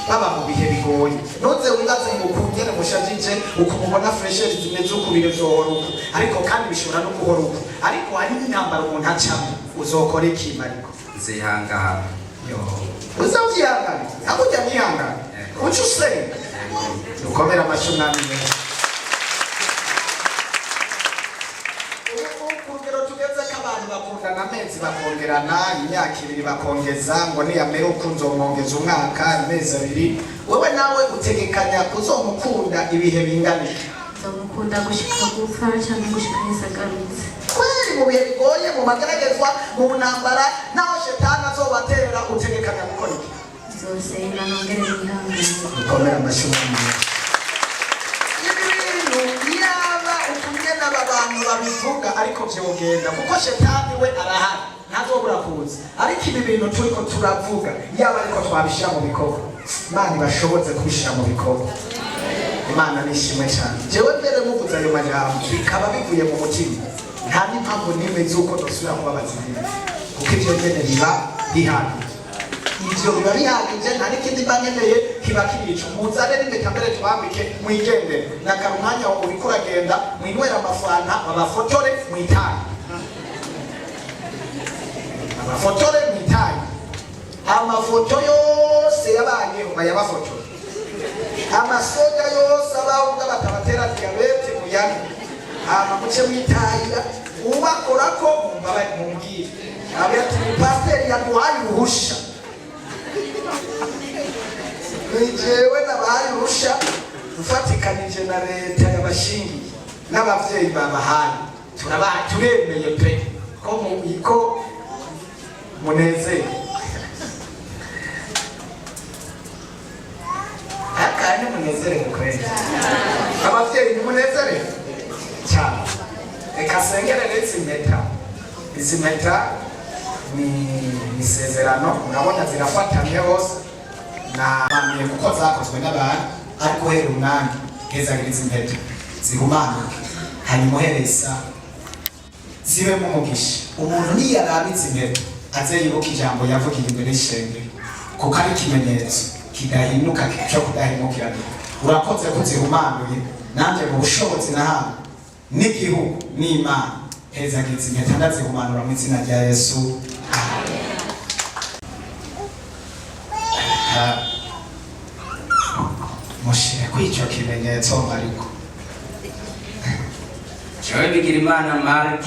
Speaker 6: baba mu bihe bigoye. Ntuze wibaze ngo ukungene mushajije, uku mubona fraîcheur zimeze uku, bizohora uku. Ariko kandi bishobora no guhora uku, ariko hari n'intambara umuntu acamo. Uzokora iki, ariko?
Speaker 8: Nzihangana.
Speaker 6: Yo, uzavyihangana hakujya mwihangana, uca usenga. Ukomera amashyi Umwami neza. Ubu ku rugero tugeze ko abantu bakundana amezi, bakongerana imyaka 2, bakongeza ngo niyamera uko nzomwongeza umwaka, amezi 2. Wewe nawe utegekanya kuzomukunda ibihe bingana iki?
Speaker 9: Nzamukunda gushika gupfa cyangwa gushika Yesu agarutse.
Speaker 6: Kweri, mu bihe bigoye, mu mageragezwa, mu ntambara, naho shetani azobatera, utegekanya gukora iki?
Speaker 9: Nzosenga nongere nihangane.
Speaker 6: Ukomera amashyi Umwami Yesu. Ibi bintu yaba ukumwe n'aba bantu babivuga, ariko vyogenda, kuko shetani we arahari, ntazobura kuza. Ariko ibi bintu turiko turavuga, yaba ariko twabishira mu bikorwa, Imana ibashobotse kubishira mu bikorwa. Imana nishimwe cyane. Jewe mbere muvuze ayo majambo bikaba bivuye mu mutima, nta n'impamvu n'imwe z'uko nosubira kubabaza ibintu, kuko ivyo nyene biba bihagije. Ivyo biba bihagije, nta n'ikindi mba nkeneye, kiba kirico. Muzane n'impeta mbere tubambike, mwigendere. Nakara umwanya uriko uragenda, mwinywera amafanta, babafotore, mwitaye, abafotore, mwitaye. Amafoto yose yabayeho bayabafotore, amasoda yose abavuga batabatera diyabete muyanywe, hama muce mwitahira. Ubakorako mumbabare, mumbwire abe ati pasiteri yaduhaye uruhusha. Ni jewe nabahaye uruhusha, mfatikanije na leta yabashingiye n'abavyeyi babahaye. Turabaha, turemeye pe ko ko munezere. Akandi munezere kweli, abavyeyi nimunezere cyane. Reka sengere izi mpeta. Izi mpeta ni isezerano, murabona zirafatanye hose nabamiye kuko zakozwe n'abantu. Ariko uhera umwanya, hezagira izi mpeta zihumanuke, hanyuma uhereye isaha zibemo umugisha. Umuntu niyaraba izi mpeta aze yibuka ijambo yavugiye imbere y'ishengero, kuko ari ikimenyetso kidahinduka cyo kudahemukirana. Urakoze ko zihumanuye. Nanjye mu bushobozi nahawe n'igihugu n'Imana, hezagira izi mpeta, ndazihumanura mu izina rya Yesu. Amen. Ha, mushire kuri icyo kimenyetso mariko.
Speaker 8: Jewe Bigirimana Mark,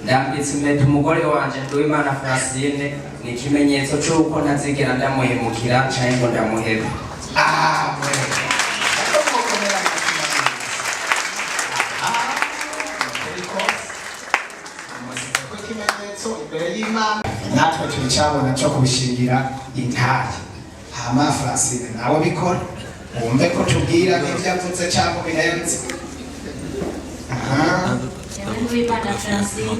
Speaker 8: ndambitse impeta umugore wanje Nduwimana Francine, ni ikimenyetso c'uko ntazigera ndamuhemukira canke ngo ndamuhebe.
Speaker 6: Amen. Ariko mukomera amashyi manini. Aha, ariko amusize ko ikimenyetso imbere y'Imana, natwe turicabona cyo kubishingira intahe. Hama Francine nawe bikora, wumve ko tubwira nk'ibyo avuze cyangwa birenze. Aha.
Speaker 9: Jewe Nduwimana Francine,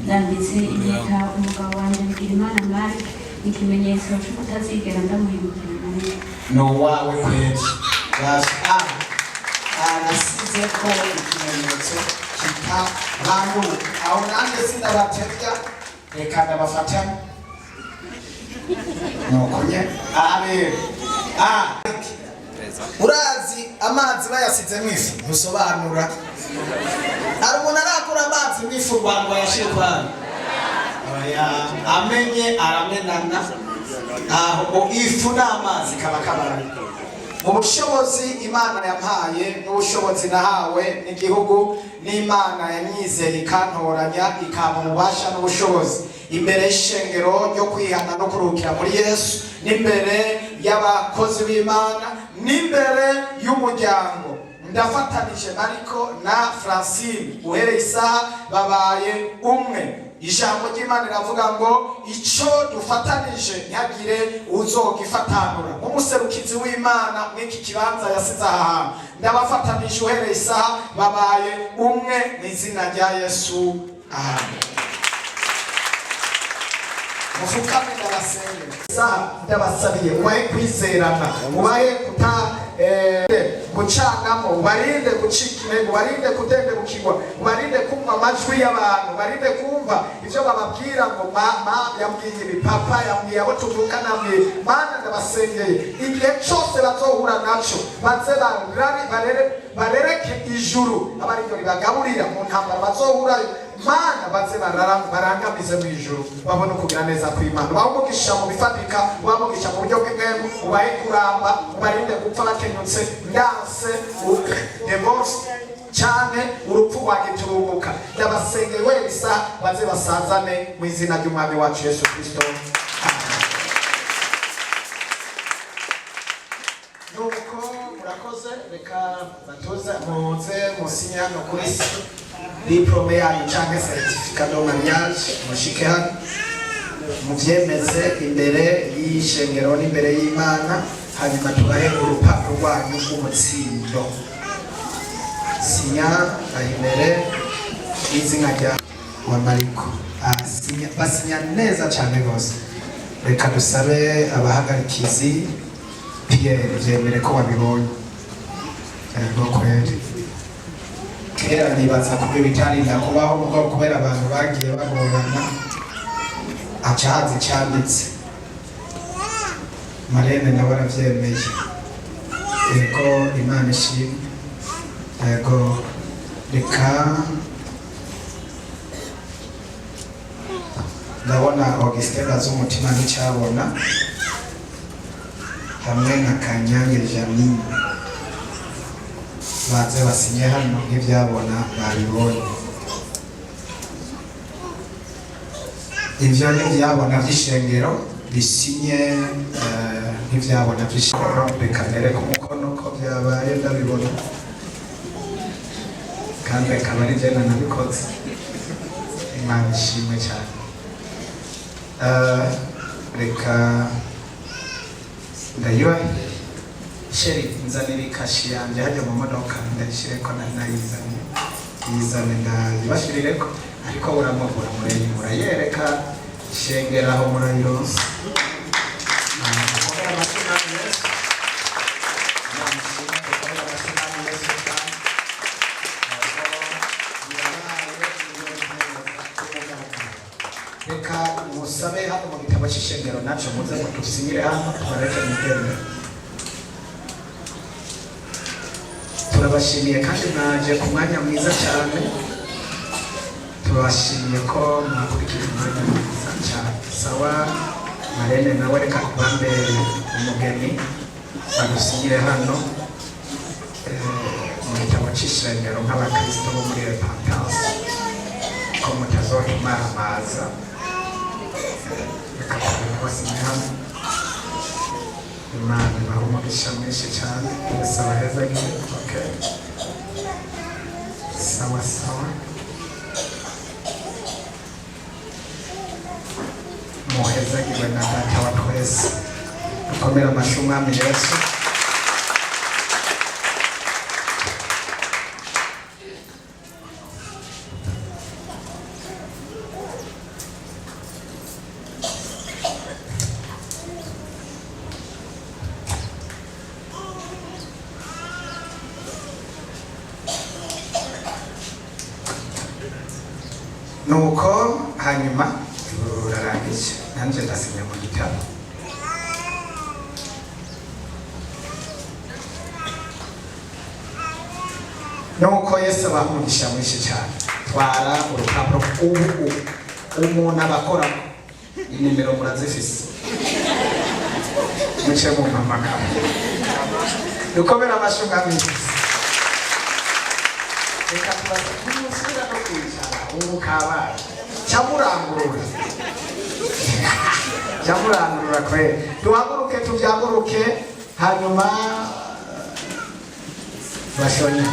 Speaker 9: ndambitse impeta umugabo wanje Bigirimana Mark, ni ikimenyetso cyo kutazigera ndamuhemukira na rimwe.
Speaker 6: Ni uwawe kweli. Ah, arasize ko ikimenyetso kitabanguka. Aho nanjye sindabatebya, reka ndabafatane nuko nye. Aha rero, ah, urazi amazi bayasize mu ifu ntusobanura. Hari umuntu arakura amazi mu ifu ngo ayashire kwayo? Oya, amenye aramenana. Aho ifu n'amazi kaba kabaye. Mu bushobozi Imana yampaye n'ubushobozi nahawe n'igihugu n'Imana yanyizeye ikantoranya, ikampa ububasha n'ubushobozi, imbere y'ishengero ryo kwihana no kuruhukira muri Yesu, n'imbere y'abakozi b'Imana, n'imbere y'umuryango, ndafatanije Mariko na Francine. Uhereye isaha babaye umwe. Ijambo ry'Imana riravuga ngo icyo dufatanije ntihagire uzogifatanura. Nk'umuserukizi w'Imana mw'iki kibanza yasize aha hantu, ndabafatanije. Uhereye isaha babaye umwe mu izina rya Yesu. Amen. Mufukame, ndabasengera. Isaha ndabasabiye, ubahe kwizerana, ubahe kuta Gucangamo, ubarinde gucika intege, ubarinde kudendebukirwa, ubarinde kumva amajwi y'abantu, ubarinde kumva ivyo bababwira ngo mama yambwiye ibi, papa yambwiye, abo tuvukana yambwiye. Mana, ndabasengeye, igihe cose bazohura naco baze barereke ijuru, aba ariryo ribagaburira mu ntambara bazohurayo. Mana, baze barangamize mu ijuru, babone ukugira neza kw'Imana. Ubahe umugisha mu bifatika, ubahe umugisha mu buryo bw'impwemu, ubahe kuramba, ubarinde gupfa bakenyutse. Ndanse divorce canke urupfu rwagiturumbuka. Ndabasengeye wese, baze basazane mu izina ry'Umwami wacu Yesu Kristo. Nuko murakoze. Reka batuze, muze musinye hano kuri diplôme yanyu canke certificat de mariage. Mushike hano muvyemeze imbere y'ishengero n'imbere y'Imana, hanyuma tubahe urupapuro rwanyu rw'umutsindo. Sinya aho imbere y'izina rya wa Mariko. Asinya, basinya neza cyane rwose. Reka dusabe abahagarikizi. Pierre, vyemere ko wabibonye. Yego kweri, kera nibaza kuba bitarinda kubaho, ubwo kubera abantu bagiye bagorana haca haza icanditse. Marene nawe aravyemeye. Yego, Imana ishimwe. Yego, reka ndabona Augustin azi umutima nticyabona, hamwe na Kanyange Janine, baze basinye hano nk'ibyabona babibonye. Ivyo n'ibyabona by'ishengero bisinye, nk'ibyabona by'ishengero. Reka nereke umukono ko byabaye, ndabibona, kandi akaba ari jye nabikoze. Imana ishimwe cyane. Reka ndayubahe. Chéri, nzanira ikashi yanjye hajya mu modoka, ndayishyireko. Nayizanye, yizane ndayibashirireko. Ariko uramugura murayereka shengera aho murayironse. Mukomere amashyi Mwami Yesu. Imana ishimwe, dukomere amashyi Mwami Yesu kandi. Birabaye, reka musabe hano mu gitabo cy'ishengero naco muze mudusinyire hano, tubareke mugende. Turabashimiye kandi mwaje ku mwanya mwiza cyane. Turabashimiye ko mwakurikije umwanya mwiza cyane. Sawa, marene nawe reka kubambe umugeni, badusinyire hano mu gitabo cy'ishengero nk'abakristo bo muri Repentance ko mutazotumaramaza. Reka tubone basinye hano. Imana ibahe umugisha mwinshi cyane. Yesu abahezagire. Okay, sawa sawa, muhezagirwe na Data wa twese. Dukomere amashyi Umwami Yesu. Nuko hanyuma turarangije, nanjye ndasinya mu gitabo. Nuko Yesu abaha umugisha mwinshi cyane. Twara urupapuro ubu. Umuntu abakora inimero murazifise, muce mu mpamagara. Dukomere amashyi Umwami Yesu. Reka tubaze ntimusubira no kwicara ubu, kabaye cyamurangurura, cyamurangurura kweri. Duhaguruke, tubyaguruke, hanyuma bashonye.